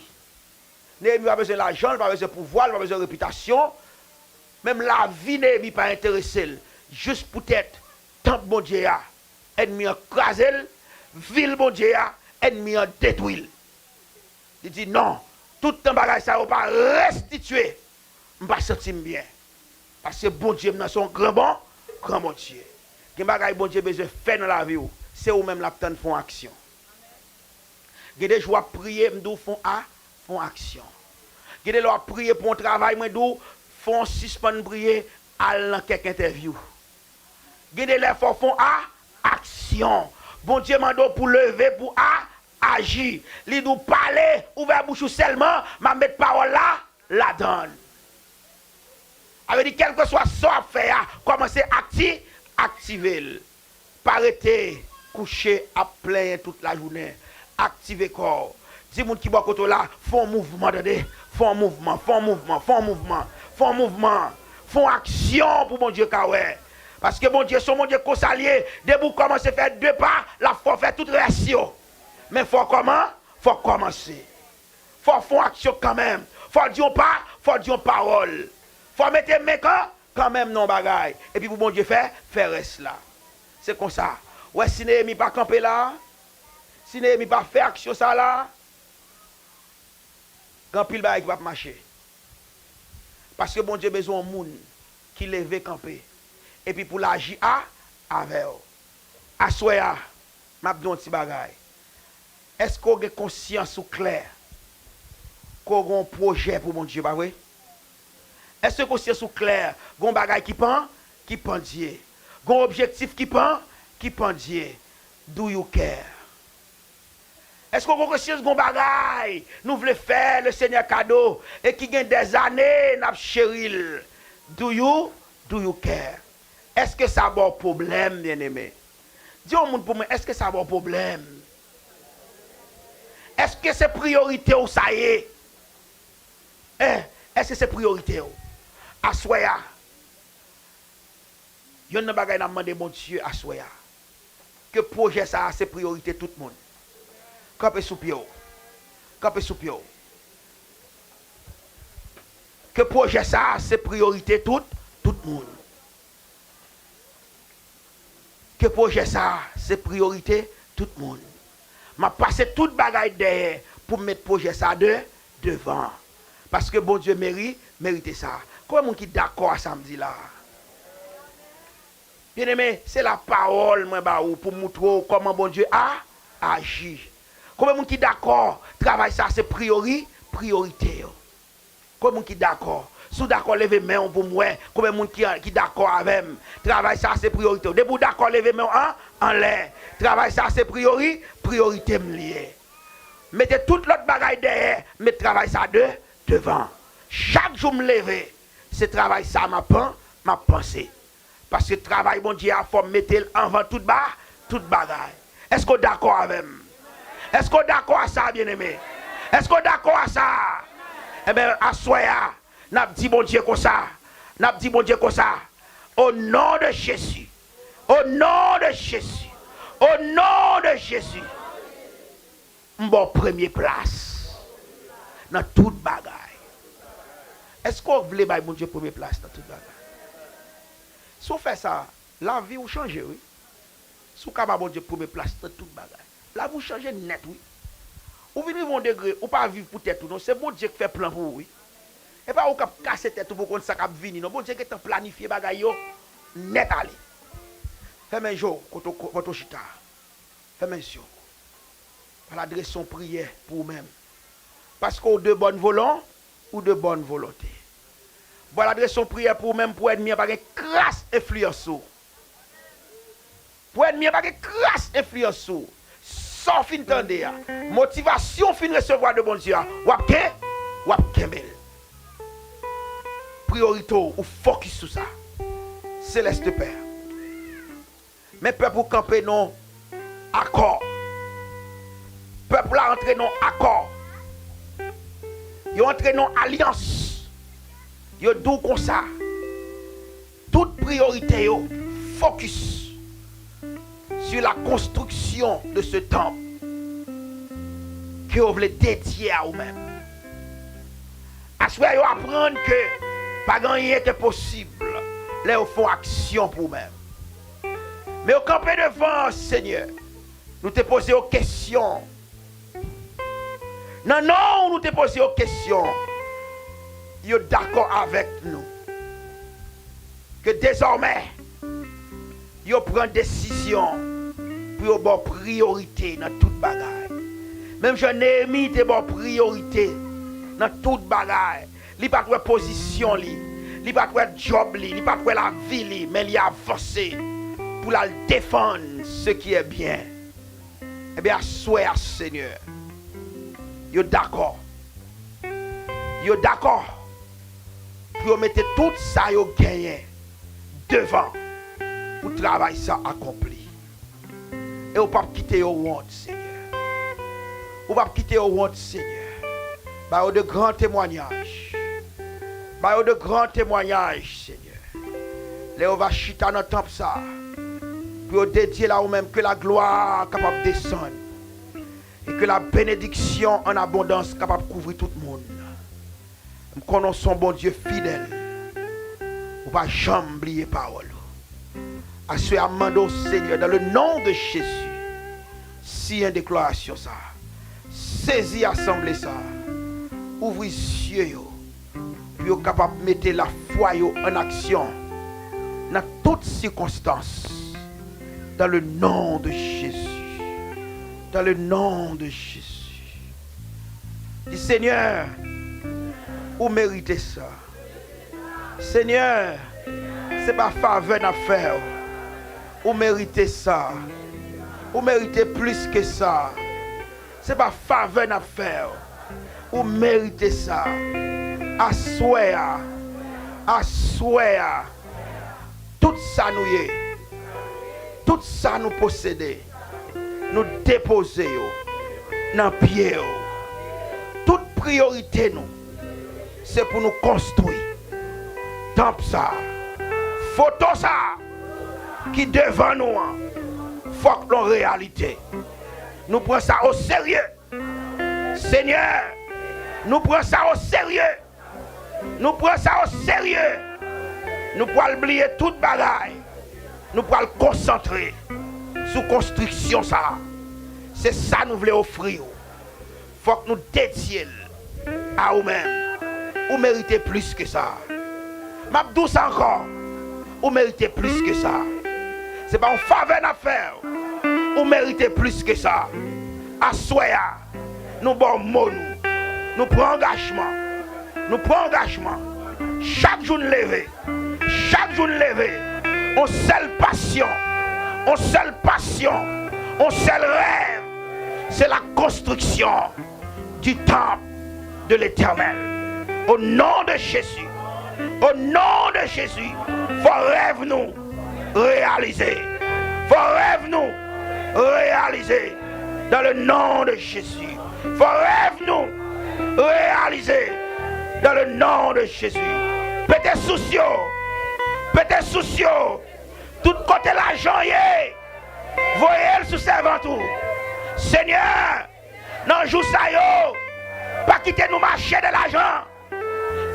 Neyemi pa bezwen lajan, li pa bezwen pouvwa, li pa bezwen repitasyon. Menm lavi Neyemi pa enterese l. Jis poutèt tanp Bondye a, ènmi an kraze l, vil Bondye a, ènmi an detwi l. Li di, "Non, tout tan bagay sa yo pa restitye, m pa santi m byen." Paske Bondye m nan se yon gran bon, gran Bondye. Gen bagay Bondye bezwen fè nan lavi w, se ou menm l ap tann fè yon aksyon. Gen de jou w ap priye, m di w fè yon a, fè yon aksyon. Gen de lè w ap priye pou yon travay, mwen di w fè yon sispann priye, al nan kèk entèvyou. Gen de lè fò w fè yon a, aksyon. Bondye mande w pou leve, pou a, aji. Li di w pale, ouvè bouch ou sèlman, m ap met pawòl la ladan l. Sa vle di, kèlkeswa sa w ap fè a, kòmanse akti-, aktive l. Pa rete kouche ap plenyen tout lajounen. Aktive kò w. Di moun ki bò kote w la, fè yon mouvman, tande. Fè yon mouvman, fè yon mouvman, fè yon mouvman, fè yon mouvman. Fè yon aksyon pou Bondye ka wè. Paske Bondye se yon Bondye konsa l ye. Depi w kòmanse fè de pa, l ap fè w fè tout rès yo. Men fò w kòman-, fò w kòmanse. Fò w fè yon aksyon kanmenm. Fò w di yon pa, fò w di yon pawòl. Fò w mete men kan-, kanmenm nan yon bagay. Epi pou Bondye fè, fè rès la. Se konsa. Ou wè, si Neyemi pa kanpe la, si Neyemi pa fè aksyon sa la, gen anpil bagay ki p ap mache. Paske Bondye bezwen yon moun ki leve kanpe. Epi pou l aji a, avè w. Aswè a, m ap di w yon ti bagay. Èske w gen konsyans ou klè ke w gen yon pwojè pou Bondye, pa vre? Èske konsyans ou klè, gen yon bagay ki pan-, ki pandye? Gen yon objektif ki pan-, ki pandye? Do you care? Èske w gen konsyans gen yon bagay nou vle fè Lesenyè kado e ki gen dèzane n ap cheri l? Do you, do you care? Èske sa ba w pwoblèm, byeneme? Di yon moun pou mwen, èske sa ba w pwoblèm? Èske se priyorite w sa ye? Hein? Èske se priyorite w? Aswè a, yonn nan bagay n ap mande Bondye aswè a, ke pwojè sa a se priyorite tout moun. Kanpe sou pye w. Kanpe sou pye w. Ke pwojè sa a se priyorite tout, tout moun. Ke pwojè sa a se priyorite tout moun. M ap pase tout bagay dèyè pou m met pwojè sa a de, devan. Paske Bondye meri-, merite sa. Konbyen moun ki dakò a sa m di la a? Byeneme, se lapawòl mwen ba ou pou m moutre w kòman Bondye a, aji. Konbyen moun ki dakò travay sa a se priyori-, priyorite yo? Konbyen moun ki dakò? Si w dakò, leve men w pou m wè konbyen moun ki, ki dakò avè m. Travay sa a se priyorite w. Depi w dakò, leve men w an, anlè. Travay sa a se priyori-, priyorite m li ye. Mete tout lòt bagay dèyè, met travay sa a de, devan. Chak jou m leve, se travay sa a m ap pan-, m ap panse. Paske travay Bondye a, fò m mete l anvan tout ba-, tout bagay. Èske w dakò avè m? Èske w dakò a sa, byeneme? Èske w dakò a sa? Enben, aswè a, n ap di Bondye konsa. N ap di Bondye konsa. O non de Jezi. O non de Jezi. O non de Jezi. M ba w premye plas nan tout bagay. Èske w vle bay Bondye premye plas nan tout bagay? Si w fè sa, lavi w chanje, wi. Si w ka ba Bondye premye plas nan tout bagay, lavi w chanje nèt, wi. Ou vin rive yon degre, ou pa viv pou tèt ou, non. Se Bondye k fè plan pou ou, wi. E pa ou k ap kase tèt ou pou w konn sa k ap vini, non. Bondye gentan planifye bagay yo nèt ale. Fèmen je w, kote w, kote w chita. Fèmen je w. Pral adrese yon priyè pou ou menm. Paske ou de bòn volon-, ou de bòn volonte. Pral adrese yon priyè pou ou menm, pou ènmi an pa gen kras enfliyans sou ou. Pou ènmi an pa gen kras enfliyans sou ou. Sa w fin tande a, motivasyon w fin resevwa de Bondye a, w ap gen, w ap kenbe l. Priyorite w, ou fokis sou sa. Seleste Pè. Men pèp ou kanpe nan akò. Pèp la antre nan akò. Yo antre nan alyans. Yo di w konsa, tout priyorite yo fokis sur la construction de ce temple ke yo vle dedye a ou menm. Aswè yo aprann ke pa gen anyen ki enposib lè yo fè yon aksyon pou ou menm. Men yo kanpe devan Senyè. Nou te poze yo kesyon. Nan non w, nou te poze yo kesyon. Yo dakò avèk nou. Ke dezòmè, yo pran desizyon pou yo ba w priyorite nan tout bagay. Menm jan Neyemi te ba w priyorite nan tout bagay. Li pa t wè pozisyon li, li pa t wè djòb li, li pa t wè lavi li, men li avanse pou l al defann ce qui est bien. Ebyen, aswè a, Senyè, yo dakò. Yo dakò pou yo mete tout sa yo genyen devan pou travay sa akonpli. E ou p ap kite yo wont, Senyè. Ou p ap kite yo wont, Senyè. Ba yo de gran temwayaj. Ba yo de gran temwayaj, Senyè. Lè yo va chita nan tanp sa a, pou yo dedye l a ou menm, ke laglwa kapab desann, e ke labenediksyon an abondans kapab kouvri tout moun. M konnen w se yon Bondye fidèl. Ou pa janm bliye pawòl ou. Aswè a, m mande w, Senyè, dans le nom de Jésus, siyen deklarasyon sa a. Sezi asanble sa a. Ouvri zye yo pou yo kapab mete lafwa yo an aksyon nan tout sikonstans. Dans le nom de Jésus. Dans le nom de Jésus. Di, Senyè, ou merite sa. Senyè, se pa favè n ap fè w. Ou merite sa. Ou merite plis ke sa. Se pa favè n ap fè w. Ou merite sa. Aswè a, aswè a, tout sa nou ye, tout sa nou posede, nou depoze yo nan pye w. Tout priyorite nou, se pou nou konstwi tanp sa a. Foto sa a ki devan nou an, fòk l yon reyalite. Nou pran sa oserye. Senyè, nou pran sa oserye. Nou pran sa oserye. Nou pral bliye tout bagay. Nou pral konsantre sou konstriksyon sa a. Se sa nou vle ofri w. Fòk nou dedye l a ou menm. Ou merite plis ke sa. M ap di w sa ankò. Ou merite plis ke sa. Se pa yon favè n ap fè w. Ou merite plis ke sa. Aswè a, nou ba w mo nou. Nou pran angajman. Nou pran angajman. Chak jou n leve, chak jou n leve, on sèl pasyon, on sèl pasyon, on sèl rèv, se la konstriksyon du temple de l'Éternel. Au nom de Jésus, au nom de Jésus, fò rèv nou reyalize. Fò rèv nou reyalize. Dans le nom de Jésus. Fò rèv nou reyalize. Dans le nom de Jésus. Pete sous yo. Pete sous yo. Tout kote lajan ye, voye l sou sèvant ou. Senyè, nan jou sa yo, pa kite nou mache dèyè lajan.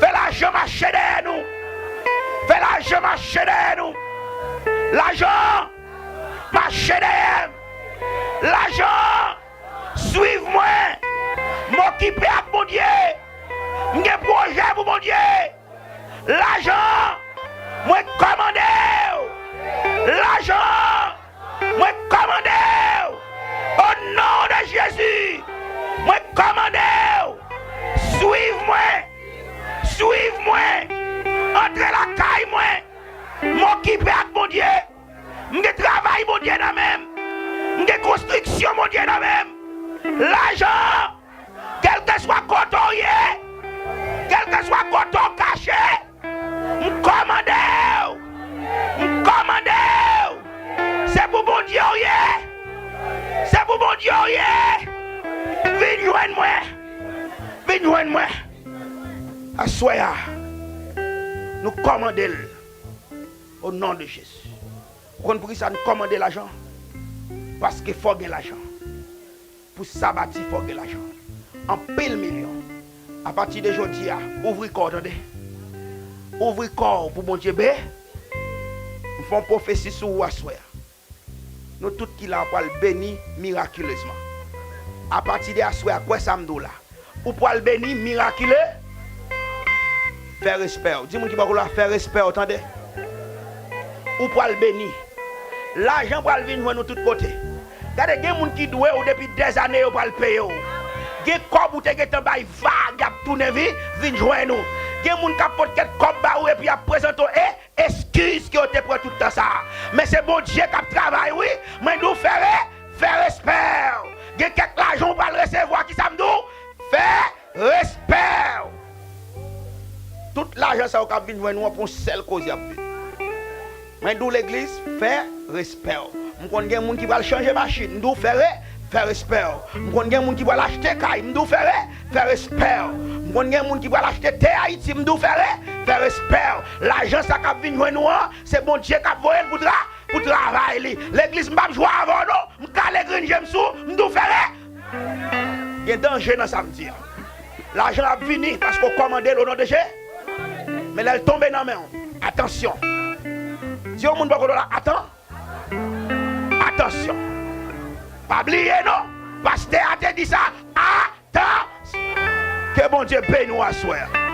Fè lajan mache dèyè nou. Fè lajan mache dèyè nou. Lajan, mache dèyè m. Lajan, swiv mwen. M okipe ak Bondye. M gen pwojè pou Bondye. Lajan, mwen kòmande w. Lajan, mwen kòmande w. O non de Jezi, mwen kòmande w. Swiv mwen. Swiv mwen. Antre lakay mwen. M okipe ak Bondye. M gen travay Bondye nan men m. M gen konstriksyon Bondye nan men Lajan, kèlkeswa kote w ye, kèlkeswa kote w kache, m kòmande w, m kòmande w. Se pou Bondye w ye, se pou Bondye w ye. Vin jwenn mwen, vin jwenn mwen. Aswè a, nou kòmande l o non de Jezi. Ou konn poukisa n kòmande lajan? Paske fò gen lajan. Pou sabati fò gen lajan. Anpil milyon. Apati de jodi a, ouvri kò w, tande. Ouvri kò w pou Bondye be. M fè yon pwofesi sou ou aswè a. Nou tout ki la pral beni mirakilezman. Apati de aswè a, kwè sa m di w la. Ou pral beni mirakile. Fè respè w. Di moun ki bò kote w la, fè respè w, tande. Ou pral beni. Lajan pral vin jwenn ou tout kote. Gade, gen moun ki dwe w depi dèzane, yo pral peye w. Gen kòb ou te gentan bay vag, y ap tounen vin, vin jwenn ou. Gen moun k ap pot kèk kòb ba ou epi y ap prezante w e eskiz ke yo te pran tout tan sa a. Men se Bondye k ap travay, wi. Mwen di w, fè re-, fè respè w. Gen kèk lajan w pral resevwa, ki sa m di w? Fè respè w. Tout lajan sa yo k ap vin jwenn ou an, pou yon sèl koz y ap vin. Mwen di w, legliz, fè respè w. M konn gen moun ki pral chanje machin, m di w, fè re-, fè respè w. M konn gen moun ki pral achte kay, m di w, fè re-, fè respè w. M konn gen moun ki pral achte tè Ayiti, m di w, fè re-, fè respè w. Lajan sa k ap vin jwenn ou an, se Bondye k ap voye l pou tra-, pou travay li. Legliz, m p ap jwe avè w non. M kale grenn je m sou ou, m di w, fè re-, gen danje nan sa m di a. Lajan ap vini paske w kòmande l o non de Je. Men lè l tonbe nan men w, atansyon. Di yon moun bò kote w la, atan-, atansyon. Pa bliye non, pastè a te di sa, atansyon. Ke Bondye beni w aswè a.